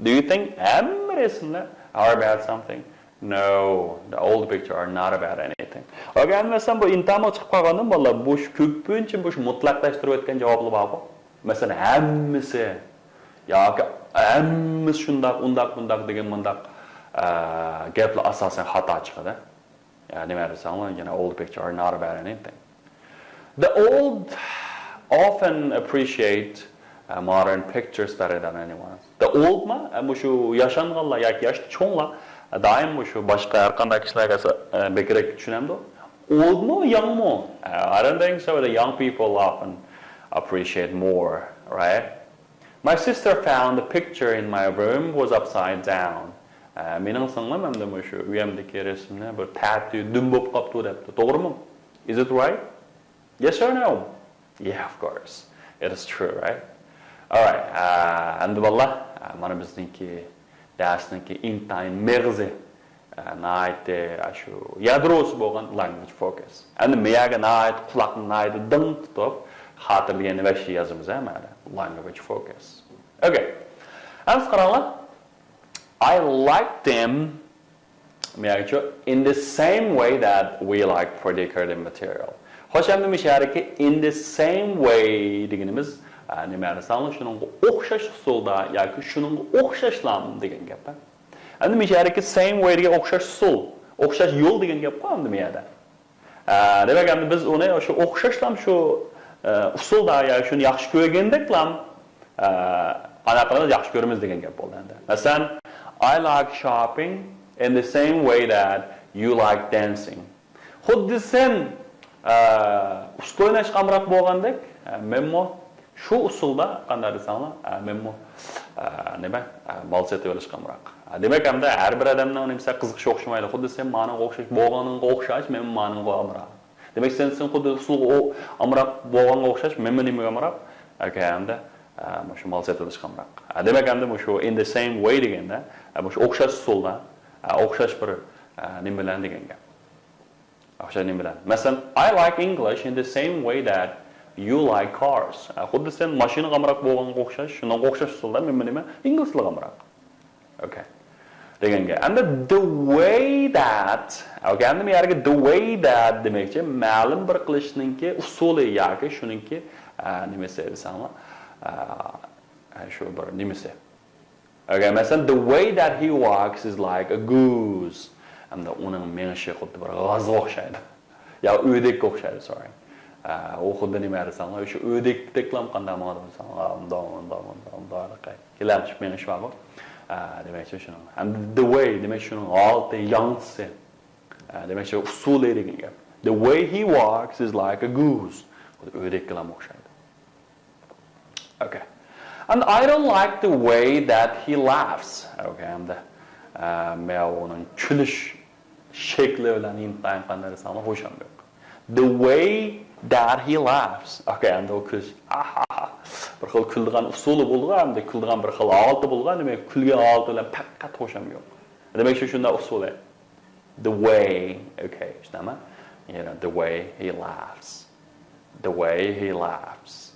Do you think ھەممە رەسىملەر are about something? No, the old picture are not about anything. Okay، ئەمدى مەسىلەن، بۇ ئىنتايىن چىقىپ قالغاندىن، بالىلار، بۇ شۇ كۆپىنچە بۇ شۇ مۇتلەقلەشتۈرۈۋەتكەن جاۋابلار بارغۇ. مەسىلەن، ھەممىسى ياكى ھەممىسى شۇنداق، ئۇنداق، بۇنداق دېگەن مۇنداق، ئە، گەپلەر ئاساسەن خاتا چىقىدۇ. يا، نېمە دېسەڭلار، يەنە old picture are not about anything. The old often appreciate uh, modern pictures better than anyone else. The old ما؟ ئە، مۇشۇ ياشانغانلار ياكى ياشتا چوڭلار، ئە، دائىم مۇشۇ باشقا ھەر قانداق كىشىلەرگە ئەسە-، ئە، بەكرەك چۈشىنەمدۇ؟ Old مۇ، young مۇ؟ ئە، I don't think so. The young people often appreciate more, right? My sister found the picture in my room was upside down. ئە، مېنىڭ سىڭلىم ئەمدى مۇشۇ ئۆيۈمدىكى رەسىمنى بىر تەتۈگە دۈم بولۇپ قاپتۇ دەپتۇ. توغرىمۇ؟ Is it right? Yes or no? Yeah, of course. It is true, right? Alright. ئە، ئەمدى بالىلار، ئە، مانا بىزنىڭكى دەرسنىڭكى ئىنتايىن مېغىزى، ئە، ناھايىتى، ئە، شۇ يادروسى بولغان language focus. ئەمدى مىيەگە ناھايىتى قۇلاقنى ناھايىتى دىڭ تۇتۇپ، خاتىرىلىگەننى ۋەھشىي يازىمىز، ھە، مانا language focus. Okay. ئەمدى قاراڭلار. I like them. مەنچۇ، in the same way that we like for decorative material. خوش، ئەمدى مۇشۇ يەردىكى in the same way دېگىنىمىز، ئە، نېمە دېسەڭلار، شۇنىڭغا ئوخشاش ئۇسۇلدا ياكى شۇنىڭغا ئوخشاشلام دېگەن گەپ. ئەمدى مۇشۇ يەردىكى same way دېگەن ئوخشاش ئۇسۇل، ئوخشاش يول دېگەن گەپقۇ ئەمدى بۇ يەردە. ئە، دېمەك، ئەمدى بىز ئۇنى شۇ ئوخشاشلام شۇ، ئە، ئۇسۇلدا يا شۇنى ياخشى كۆرگەندەكلام، ئە، قانداق قىلىمىز، ياخشى كۆرىمىز دېگەن گەپ بولدى ئەمدى. مەسىلەن، I like shopping in the same way that you like dancing. خۇددى سەن، ئە، ئۇسسۇل ئويناشقا ئامراق بولغاندەك، ئە، مەنمۇ شۇ ئۇسسۇلدا، قانداق دېسەڭلار، ئە، مەنمۇ، ئە، نېمە، ئە، مال سېتىۋېلىشقا ئامراق. ئە، دېمەك، ئەمدى ھەر بىر ئادەمنىڭ نېمىسى، قىزىقىشى ئوخشىمايدۇ. خۇددى سەن مانىڭغا ئوخشاش بولغىنىڭغا ئوخشاش، مەنمۇ مانىڭغا ئامراق. دېمەك، سەن، سەن خۇددى ئۇسسۇلغا ئامراق بولغانغا ئوخشاش، مەنمۇ نېمىگە ئامراق؟ ئەكە، ئەمدى، ئە، مۇشۇ مال سېتىۋېلىشقا ئامراق. ئە، دېمەك، ئەمدى مۇشۇ in the same way دېگەندە، ئە، مۇشۇ ئوخشاش ئۇسسۇلدا، ئە، ئوخشاش بىر، ئە، نېمە بىلەن دېگەن گەپ. ئوخشاش نېمە بىلەن؟ مەسىلەن، I like English in the same way that you like cars. ئە، خۇددى سەن ماشىنىغا ئامراق بولغانغا ئوخشاش، شۇنىڭغا ئوخشاش ئۇسۇلدا مەنمۇ نېمە؟ ئىنگلىزلارغا ئامراق. Okay. دېگەن گەپ. ئەمدى the way that، okay، ئەمدى بۇ يەرگە the way that دېمەكچى، مەلۇم بىر قىلىشنىڭكى ئۇسۇلى ياكى شۇنىڭكى، ئە، نېمىسى دېسەڭلار، ئە، شۇ بىر نېمىسى. Okay، مەسىلەن، the way that he walks is like a goose. ئەمدى ئۇنىڭ مېڭىشى خۇددى بىر غازغا ئوخشايدۇ. يا ئۆدەككە ئوخشايدۇ، sorry. ئە، ئۇ خۇددى نېمە دېسەڭلار، شۇ ئۆدەكتەكلا قانداق ماڭىدۇ دېسەڭلار، ئۇنداق، ئۇنداق، ئۇنداق، ئۇنداق. كېلەڭچىپ مېڭىش بارغۇ. ئە، دېمەكچى شۇنىڭ. ئەمدى the way، دېمەك شۇنىڭ ھالىتى، ياڭزىسى. ئە، دېمەكچى ئۇسۇلى دېگەن گەپ. The way he walks is like a goose. خۇددى ئۆدەككىلا ئوخشايدۇ. Okay. And I don't like the way that he laughs. Okay، ئەمدى، ئە، مەن ئۇنىڭ كۈلۈش شەكلى بىلەن ئىنتايىن قانداق دېسەڭلار خۇشام يوق. The way that he laughs. Okay، ئەمدى ئۇ كۈلۈش، ئاھاھا. بىر خىل كۈلىدىغان ئۇسۇلى بولىدىغۇ، ئەمدى كۈلىدىغان بىر خىل ھالىتى بولىدىغۇ، دېمەك كۈلگەن ھالىتى بىلەن پەقەت خۇشام يوق. دېمەك شۇ شۇنداق ئۇسۇلى. The way، okay، شۇنداقمۇ؟ You know, the way he laughs. The way he laughs.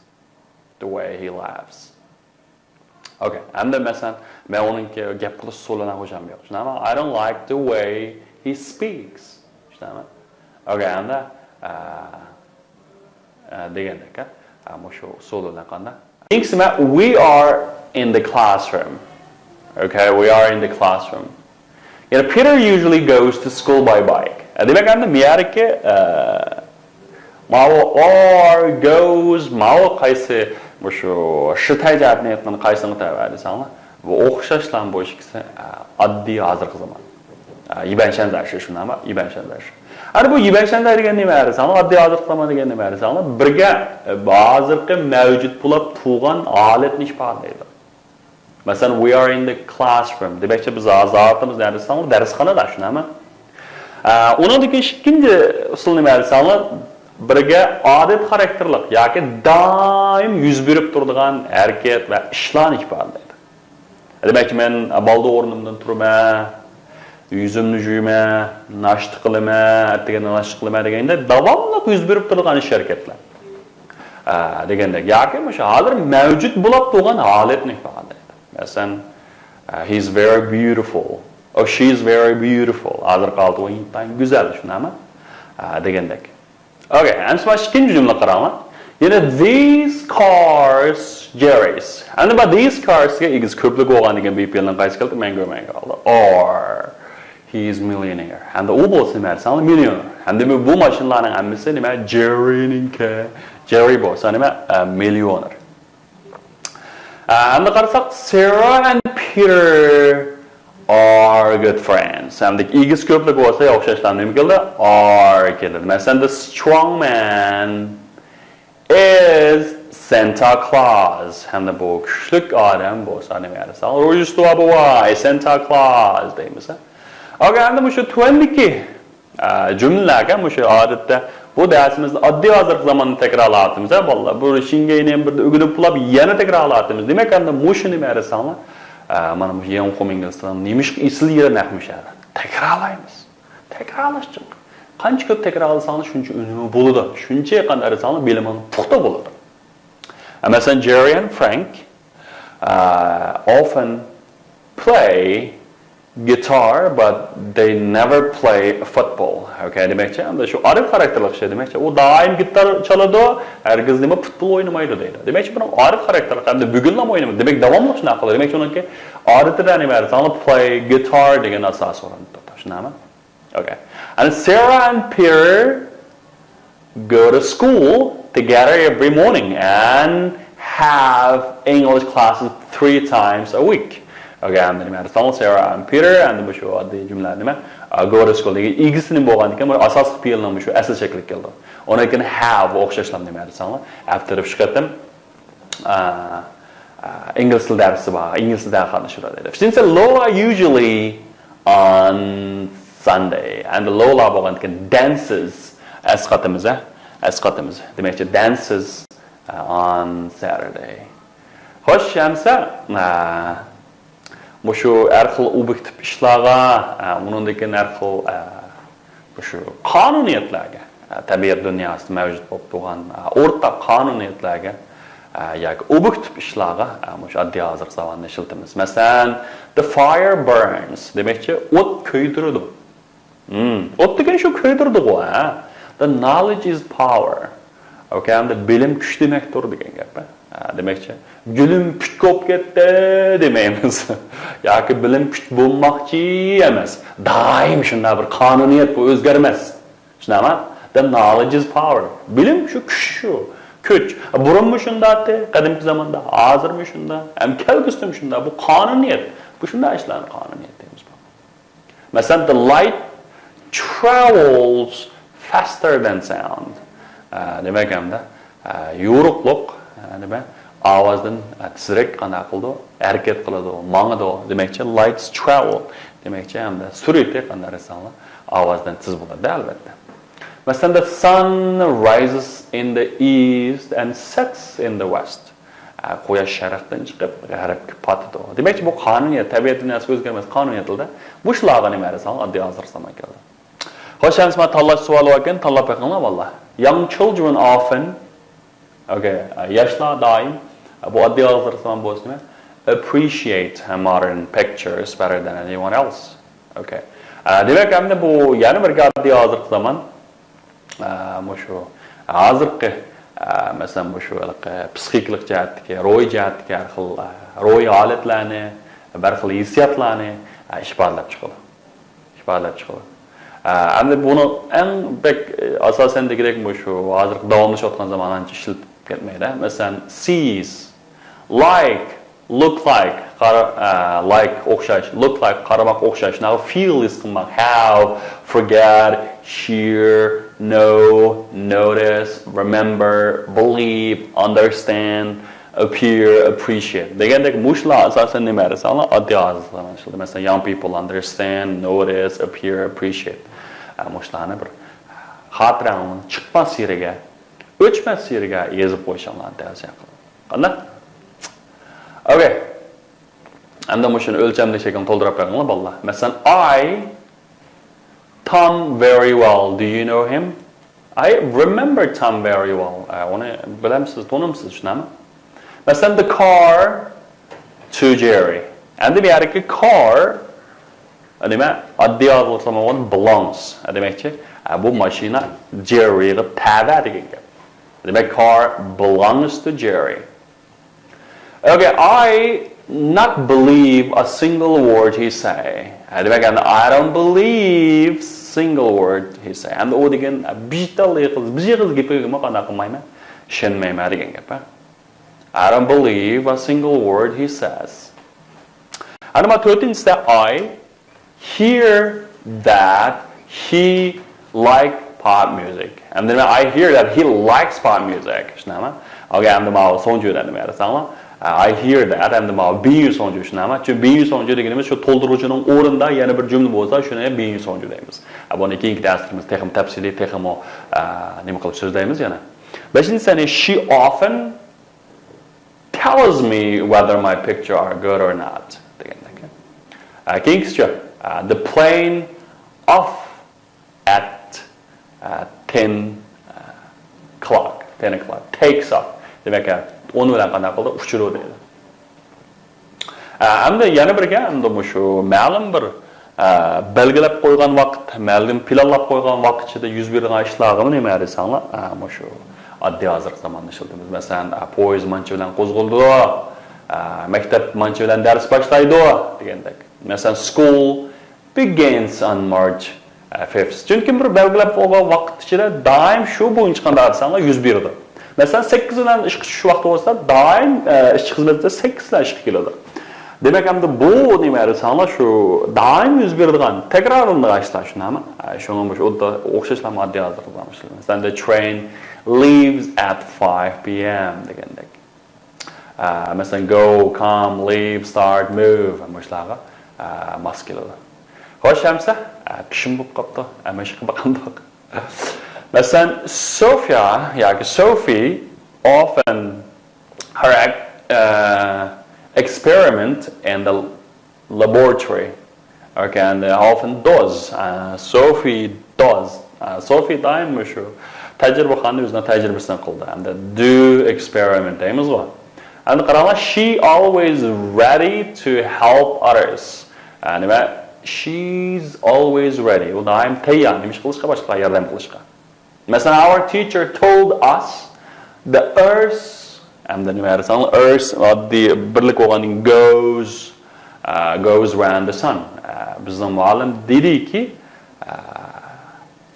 The way he laughs. Okay، ئەمدى مەسىلەن، مەن ئۇنىڭكى گەپ قىلىش ئۇسۇلىنى خۇشام يوق. شۇنداقمۇ؟ I don't like the way he speaks. شۇنداقمۇ؟ Okay، ئەمدى، ئە، ئە، دېگەندەك، ئە، مۇشۇ ئۇسۇل بىلەن قانداق؟ كېيىنكىسى، we are in the classroom. Okay, we are in the classroom. You know, Peter usually goes to school by bike. ئە، دېمەك، ئەمدى مىيەركى، ئە، ماۋۇ ئار، گوز، ماۋۇ قايسى، مۇشۇ شىتەي جەھەتتىن ئېيتقاندا قايسىغا تەۋە دېسەڭلار، بۇ ئوخشاشلا بۇ ئىككىسى، ئە، ئاددىي ھازىرقى زامان. ئە، يىبەنشەنزەشى شۇنداقمۇ؟ يىبەنشەنزەشى. ئەنە بۇ يىبەنشەنزەي دېگەن نېمە دېسەڭلار، ئاددىي ھازىرقى زامان دېگەن نېمە دېسەڭلار، بىرگە، ئە، ھازىرقى مەۋجۇت بولۇپ تۇرغان ھالەتنى ئىپادىلەيدۇ. مەسىلەن، we are in the classroom. دېمەكچى، بىز ھازىر نەدە دېسەڭلار، دەرسخانىدا، شۇنداقمۇ؟ ئە، ئۇنىڭدىن كېيىن ئىككىنچى ئۇسۇل نېمە دېسەڭلار، بىرگە ئادەت خاراكتېرلىق ياكى دائىم يۈز بېرىپ تۇرىدىغان ھەرىكەت ۋە ئىشلارنى ئىپادىلەيدۇ. دېمەكچى، مەن بالدۇر ئورنۇمدىن تۇرىمەن، يۈزۈمنى جۇيىمەن، ناشتا قىلىمەن، ئەتىگەندە ناشتا قىلىمەن دېگەندە داۋاملىق يۈز بېرىپ تۇرىدىغان ئىش ھەرىكەتلەر. ئە، دېگەندەك. ياكى مۇشۇ ھازىر مەۋجۇت بولۇپ تۇرغان ھالەتنى ئىپادىلەيدۇ. مەسىلەن، ئە، he is very beautiful. Oh, she is very beautiful. ھازىرقى ھالىتى ئۇ ئىنتايىن گۈزەل، شۇنداقمۇ؟ ئە، دېگەندەك. ئوكەي، ئەمسە مانا ئىككىنچى جۈملە قاراڭلار. يەنە these cars Jerry's. ئەمدى بۇ these cars گە ئىگىس كۆپلۈك بولغان دېگەن بىر پېئىلنىڭ قايسى كەلدى؟ مەن كۆرمەي قالدى. Are he is millionaire. ھەمدە ئۇ بولسا نېمە دېسەڭلار، مىليونېر. ھەمدە بۇ ماشىنىلارنىڭ ھەممىسى نېمە؟ جېررىنىڭكى. جېررى بولسا نېمە؟ ئە، مىليونېر. ئە، ئەمدى قارىساق، Sarah and Peter are good friends. ئەمدى ئىگىس كۆپلۈك بولسا ئوخشاشلا نېمە كېلىدۇ؟ Are كېلىدۇ. مەسىلەن، the strong man is Santa Claus. ھەمدە بۇ كۈچلۈك ئادەم بولسا نېمە دېسەڭ، روژدېستۋو بوۋاي، Santa Claus دەيمىز. ئاگەر ئەمدى مۇشۇ تۆۋەندىكى ئە، جۈملىلەرگە مۇشۇ ئادەتتە بۇ دەرسىمىزدە ئاددىي ھازىرقى زاماننى تەكرارلاۋاتىمىز، ھە، بالىلار. بۇ شىنگەينى بىردە ئۆگىنىپ بولۇپ يەنە تەكرارلاۋاتىمىز. دېمەك، ئەمدى مۇشۇ نېمە دېسەڭلار، ئە، مانا مۇشۇ ياڭخۇ ئىنگلىز تىلىنىڭ نېمىشقا ئېسىل يېرى نەق مۇشۇ يەردە. تەكرارلايمىز. تەكرارلاشچىق. قانچە كۆپ تەكرارلىساڭلار، شۇنچە ئۈنۈمى بولىدۇ. شۇنچە قانداق دېسەڭلار، بىلىمىڭ پۇختا بولىدۇ. ئە، مەسىلەن، Jerry and Frank ئە، often play guitar but they never plplay football. ئوكەي، دېمەكچى، ئەمدى شۇ ئارىف خاراكتېرلىق كىشى، دېمەكچى، ئۇ دائىم گىتار چالىدۇ، ھەرگىز نېمە پۇتبول ئوينىمايدۇ دەيدۇ. دېمەكچى، بۇنىڭ ئارىف خاراكتېرلىق، ئەمدى بۈگۈنلا ئوينىمايدۇ. دېمەك، داۋاملىق شۇنداق قىلىدۇ. دېمەكچى، ئۇنىڭكى ئادىتىدە نېمە دېسەڭلار، play guitar دېگەن ئاساسىي ئورۇندا تۇرىدۇ. شۇنداقمۇ؟ ئوكەي. And Sarah and Peter go to school together every morning and have English classes three times a week. ئوكەي، ئەمدى نېمە دېسەڭلار، Sarah and Peter، ئەمدى مۇشۇ ئاددىي جۈملە نېمە؟ ئە، go to school دېگەن ئىگىسى نېمە بولغاندىكىن، بۇ ئاساسلىق پېئىلنىڭ مۇشۇ ئەسلى شەكلىگە كېلىدۇ. ئۇنىڭدىن كېيىن have ئوخشاشلا نېمە دېسەڭلار، ھەپتىدە ئۈچ قېتىم ئە، ئە، ئىنگلىز تىل دەرسى بار، ئىنگلىز تىل دەرسخانىسىدا دەيدۇ. Since Lola usually on Sunday. ئەمدى Lola بولغاندىكىن dances، ئەسقاتىمىز، ھە؟ ئەسقاتىمىز. دېمەكچى، dances، ئە، on Saturday. خوش، ئەمسە، ئە، مۇشۇ ھەر خىل ئوبيېكتىپ ئىشلارغا، ئە، ئۇنىڭدىن كېيىن ھەر خىل، ئە، مۇشۇ قانۇنىيەتلەرگە، ئە، تەبىئەت دۇنياسىدا مەۋجۇت بولۇپ تۇرغان، ئە، ئورتاق قانۇنىيەتلەرگە، ئە، ياكى ئوبيېكتىپ ئىشلارغا، ئە، مۇشۇ ئاددىي ھازىرقى زاماننى ئىشلىتىمىز. مەسىلەن، the fire burns دېمەكچى، ئوت كۆيدۈرىدۇ. ھىم، ئوت دېگەن شۇ كۆيدۈرىدىغۇ، ھە؟ The knowledge is power. ئوكەي، ئەمدى بىلىم كۈچ دېمەكتۇر دېگەن گەپ، ھە؟ ھە، دېمەكچى، بىلىم كۈچ بولۇپ كەتتى دېمەيمىز. ياكى بىلىم كۈچ بولماقچى ئەمەس. دائىم شۇنداق بىر قانۇنىيەت، بۇ ئۆزگەرمەس. شۇنداقمۇ؟ The knowledge is power. بىلىم شۇ، كۈچ شۇ. كۈچ. بۇرۇنمۇ شۇنداق ئىدى، قەدىمكى زاماندا، ھازىرمۇ شۇنداق، ھەم كەلگۈسىدىمۇ شۇنداق. بۇ قانۇنىيەت. بۇ شۇنداق ئىشلارنى قانۇنىيەت دەيمىز. مەسىلەن، the light travels faster than sound. ئە، دېمەك، ئەمدى، ئە، يورۇقلۇق، ئە، نېمە، ئاۋازدىن، ئە، تېزرەك قانداق قىلىدۇ؟ ھەرىكەت قىلىدۇ، ماڭىدۇ. دېمەكچى، lights travel. دېمەكچى، ئەمدى سۈرئىتى قانداق دېسەڭلار، ئاۋازدىن تېز بولىدۇ، ئەلۋەتتە. مەسىلەن، the sun rises in the east and sets in the west. ئە، قۇياش شەرقتىن چىقىپ، غەربكە پاتىدۇ. دېمەكچى، بۇ قانۇنىيەت، تەبىئەتنىڭ ئەسلى ئۆزگەرمەس قانۇنىيەتلەردە. مۇشۇلارغا نېمە دېسەڭ، ئاددىي ھازىرقى زامان كەلدى. خوش، ئەمسە مانا تاللاش سوئالى باركەن، تاللاپ بېقىڭلار، بالىلار. Young children often، ئوكەي، ياشلار دائىم، بۇ ئاددىي ھازىرقى زامان بولسا نېمە؟ Appreciate modern pictures better than anyone else. ئوكەي. ئە، دېمەك، ئەمدى بۇ يەنە بىر ئاددىي ھازىرقى زامان. ئە، مۇشۇ ھازىرقى، ئە، مەسىلەن، مۇشۇ ھېلىقى پسىخىكىلىق جەھەتتىكى، روھىي جەھەتتىكى ھەر خىل، ئە، روھىي ھالەتلەرنى، ھەر خىل ھېسسىياتلارنى، ئە، ئىپادىلەپ چىقىدۇ. ئىپادىلەپ چىقىدۇ. ئەمدى بۇنى ئەڭ بەك، ئاساسەن دېگۈدەك مۇشۇ ھازىرقى داۋاملىشىۋاتقان زامان ئانچە ئىشلىتىپ كەتمەيدۇ. مەسىلەن، سىز، لايك، لۇك لايك، قارا، ئە، لايك ئوخشاش، لۇك لايك قارىماق ئوخشاش، ناغ فىل ھېس قىلماق، ھاۋ، فورگېت، ھىيەر، نو، نوتىس، رىمېمبەر، بىلىۋ، ئاندېرستاند، ئەپىيەر، ئەپرىشىيەت دېگەندەك مۇشۇلار ئاساسەن نېمە دېسەڭلار ئاددىي ھازىرلار ئىشلىتىدۇ. مەسىلەن، ياڭ پىپل ئاندېرستاند، نوتىس، ئەپىيەر، ئەپرىشىيەت. ئە، مۇشۇلارنى بىر خاتىرەڭنىڭ چىقماس يېرىگە، ئۆچمەس يېرىگە يېزىپ قويساڭلار تەۋسىيە قىلىمەن. قانداق؟ ئوكەي. ئەمدى مۇشۇنى ئۆلچەملىك شەكىلنى تولدۇرۇپ بېرىڭلار بالىلار. مەسىلەن، I Tom very well. Do you know him? I remember Tom very well. ئە، ئۇنى بىلەمسىز، تونۇمسىز، شۇنداقمۇ؟ مەسىلەن، the car to Jerry. ئەمدى بۇ يەردىكى car نېمە؟ ئاددىي ھالدا بولغان belongs. ئە، دېمەكچى، ئە، بۇ ماشىنا جېررىغا تەۋە دېگەن گەپ. دېمەك، car belongs to Jerry. Okay, I not believe a single word he say. ھە، دېمەك، ئەمدى I don't believe single word he say. ئەمدى ئۇ دېگەن بىر تال يېغىز، بىر يېغىز گېپىگىمۇ قانداق قىلمايمەن؟ ئىشەنمەيمەن دېگەن گەپ، ھە. I don't believe a single word he says. ئەمدى مانا تۆتىنچىسىدە I hear that he like pop music. ئەمدى مەن I hear that he likes pop music. شۇنداقمۇ؟ ئوكەي، ئەمدى ماۋۇ سوڭجۈدە نېمە دېسەڭلار؟ I hear that، ئەمدى ماۋۇ بىڭيۈ سوڭجۈ، شۇنداقمۇ؟ چۈنكى بىڭيۈ سوڭجۈ دېگىنىمىز شۇ تولدۇرغۇچىنىڭ ئورنىدا يەنە بىر جۈملە بولسا، شۇنى بىڭيۈ سوڭجۈ دەيمىز. بۇنى كېيىنكى دەرسلىرىمىزدە تېخىمۇ تەپسىلىي، تېخىمۇ، ئە، نېمە قىلىپ سۆزلەيمىز يەنە. بەشىنچى سەنى she often tells me whether my picture are good or not دېگەندەك. ئە، كېيىنكىسىچۇ؟ ئە، the plane off at، ئە، ten، ئە، clock، ten o'clock، takes off. دېمەك، ئە، ئون بىلەن قانداق قىلدى؟ ئۇچىدۇ دەيدۇ. ئە، ئەمدى يەنە بىرگە، ئەمدى مۇشۇ مەلۇم بىر، ئە، بەلگىلەپ قويغان ۋاقىت، مەلۇم پىلانلاپ قويغان ۋاقىت ئىچىدە يۈز بېرىدىغان ئىشلارغىمۇ نېمە دېسەڭلار، ئە، مۇشۇ ئاددىي ھازىرقى زاماندا ئىشلىتىمىز. مەسىلەن، ئە، پويىز مانچە بىلەن قوزغىلىدۇ، ئە، مەكتەپ مانچە بىلەن دەرس باشلايدۇ دېگەندەك. مەسىلەن، school begins on March fifth. چۈنكى بىر بەلگىلەپ بولغان ۋاقىت ئىچىدە دائىم شۇ بويىچە قانداق دېسەڭلار يۈز بېرىدۇ. مەسىلەن، سەككىز بىلەن ئىشقا چۈشۈش ۋاقتى بولسا، دائىم، ئە، ئىشچى خىزمەتتە سەككىز بىلەن ئىشقا كېلىدۇ. دېمەك، ئەمدى بۇ نېمە دېسەڭلار شۇ دائىم يۈز بېرىدىغان، تەكرارلىنىدىغان ئىشلار شۇنداقمۇ؟ ئە، شۇڭا مۇشۇ ئوخشاشلا ئاددىي ھازىرقى زامان ئىشلىتىمىز. مەسىلەن، the train leaves at five P M دېگەندەك. ئە، مەسىلەن، go، come، leave، start، move مۇشۇلارغا، ئە، ماس كېلىدۇ. خوش، ئەمسە، ئە، پىشىم بولۇپ قاپتۇ. ئەمەشقە باقامدۇق. مەسىلەن، Sophia ياكى Sophie often her ac-، ئە، experiment in the laboratory. Okay, and, uh, often does. Uh, Sophie does. Uh, Sophie دائىم مۇشۇ تەجرىبىخانىدا ئۆزىنىڭ تەجرىبىسىنى قىلىدۇ. ئەمدى do experiment دەيمىزغۇ. ئەمدى قاراڭلار، she always ready to help others. ئە، نېمە؟ She's always ready. ئۇ دائىم تەييار. نېمە ئىش قىلىشقا؟ باشقىلارغا ياردەم قىلىشقا. مەسىلەن، our teacher told us the earth، ئەمدى نېمە دېسەڭلار، earth ئاددىي بىرلىك بولغاندىن goes، ئە، goes round the sun. ئە، بىزنىڭ مۇئەللىم دېدىكى، ئە،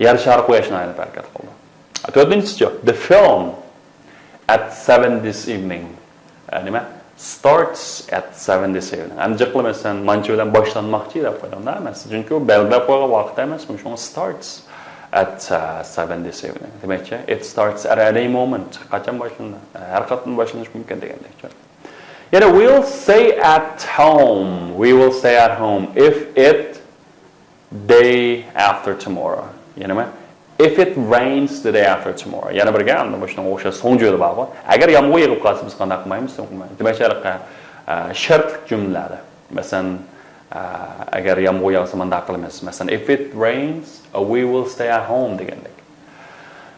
يەر شارى قۇياشنى ئايلىنىپ ھەرىكەت قىلىدۇ. تۆتىنچىسىچۇ؟ The film at seven this evening. ئە، نېمە؟ Starts at seven this evening. ئەمدى جىق قىلىمەن، سەن مانچە بىلەن باشلانماقچى دەپ قويدۇڭ-دە، ئەمەس. چۈنكى ئۇ بەلگىلەپ قويغان ۋاقىت ئەمەس، شۇڭا starts at، uh, seven this evening. دېمەكچى، it starts at any moment. قاچان باشلىنىدۇ؟ ھەر قاچان باشلىنىشى مۇمكىن دېگەندەكچۇ. يەنە we'll say at home. We will say at home if it day after tomorrow. يەنىمۇ؟ If it rains the day after tomorrow. يەنە بىرگە، ئەمدى مۇشۇنىڭغا ئوخشاش سوڭ جۈملە بارغۇ. ئەگەر يامغۇر يېغىپ قالسا، بىز قانداق قىلمايمىز؟ دېمەك، شەرتلىك جۈملىلەردە. مەسىلەن، ئە، ئەگەر يامغۇر ياغسا، مانداق قىلىمىز. مەسىلەن، if it rains، we will stay at home دېگەندەك.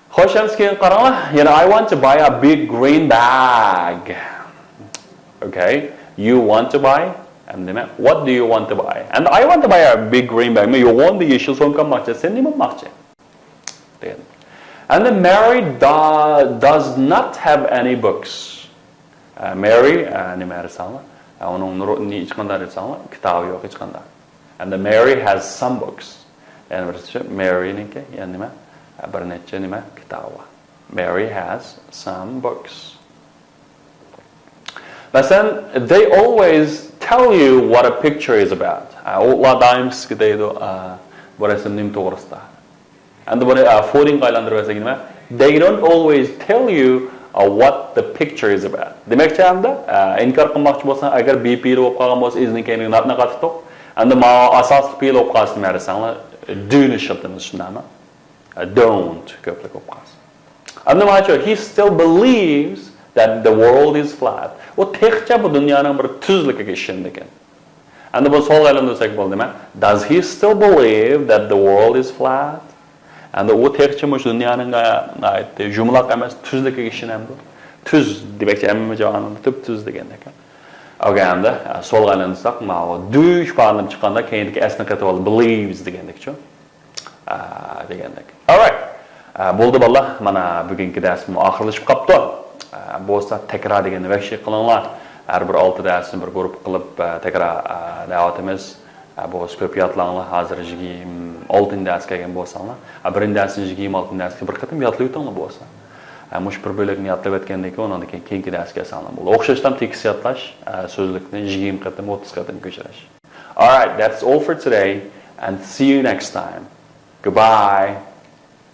خوش، ئەمسە كېيىن قاراڭلار. يەنە I want to buy a big green bag. Okay. You want to buy؟ ئەمدى نېمە؟ What do you want to buy؟ ئەمدى I want to buy a big green bag. مەن يوغان بىر يېشىل سومكا ئالماقچى. سەن نېمە ئالماقچى؟ دېگەن. ئەمدى Mary do-، does not have any books. ئە، مەرى، ئە، نېمە دېسەڭلار؟ ئە، ئۇنىڭ نۇر-، نى-، ھېچقانداق دېسەڭلار، كىتابى يوق ھېچقانداق. And Mary has some books. يەنە بىرسى شۇ، مېرىنىڭكى يەنە نېمە؟ بىر نەچچە نېمە؟ كىتابى بار. Mary has some books. مەسىلەن، they always tell you what a picture is about. ئۇلار دائىم سىزگە دەيدۇ، بۇ رەسىم نېمە توغرىسىدا. ئەمدى بۇنى فورىنغا ئايلاندۇرۇپ بەرسەك نېمە؟ They don't always tell you what the picture is about. دېمەكچى ئەمدى، ئىنكار قىلماقچى بولساڭ، ئەگەر بى پېئىلى بولۇپ قالغان بولسا، ئىزنىڭ كەينىگە ناتنى قاتىتتۇق. ئەمدى ماۋۇ ئاساسلىق پېئىل بولۇپ قالسا نېمە دېسەڭلار؟ Do نى ئىشلىتىمىز، شۇنداقمۇ؟ Don't كۆپلۈك بولۇپ قالسا. ئەمدى ماچۇ، he still believes that the world is flat. ئۇ تېخىچە بۇ دۇنيانىڭ بىر تۈزلۈكىگە ئىشىنىدىكەن. ئەمدى بۇ سوئالغا ئايلاندۇرساق بولدىمۇ؟ Does he still believe that the world is flat? ئەمدى ئۇ تېخىچە مۇشۇ دۇنيانىڭ ناھايىتى يۇمىلاق ئەمەس، تۈزلۈكىگە ئىشىنەمدۇ؟ تۈز دېمەكچى، ھەممە جاھاندا تۈپ تۈز دېگەندەك. ئوكەي، ئەمدى سوئالغا ئايلاندۇرساق، ماۋۇ do ئىپادىلىنىپ چىققاندا كەينىدىكى s نى قېتىۋالدى، believes دېگەندەكچۇ؟ ئا، دېگەندەك. Alright. ئا، بولدى بالىلار، مانا بۈگۈنكى دەرسمۇ ئاخىرلىشىپ قاپتۇ. ئا، بولسا تەكرار دېگەننى ۋەھشىي قىلىڭلار. ھەر بىر ئالتە دەرسنى بىر گۇرۇپپا قىلىپ، ئا، تەكرار، ئا، دەۋاتىمىز. ئا، بولسا كۆپ يادلاڭلار. ھازىر يىگىرمە ئالتىنچى دەرسكە كەلگەن بولساڭلار، ئا، بىرىنچى دەرسنى يىگىرمە ئالتىنچى دەرسكە بىر قېتىم يادلىۋېتىڭلار بولسا. ئا، مۇشۇ بىر بۆلەكنى يادلىۋەتكەندىن كېيىن، ئۇنىڭدىن كېيىن كېيىنكى دەرسكە كەلسەڭلار بولدى. ئوخشاشلا تېكىست يادلاش، ئا، سۆزلۈكنى يىگىرمە قېتىم، ئوتتۇز قېتىم كۆچۈرۈش. Alright, that's all for today and see you next time. Goodbye.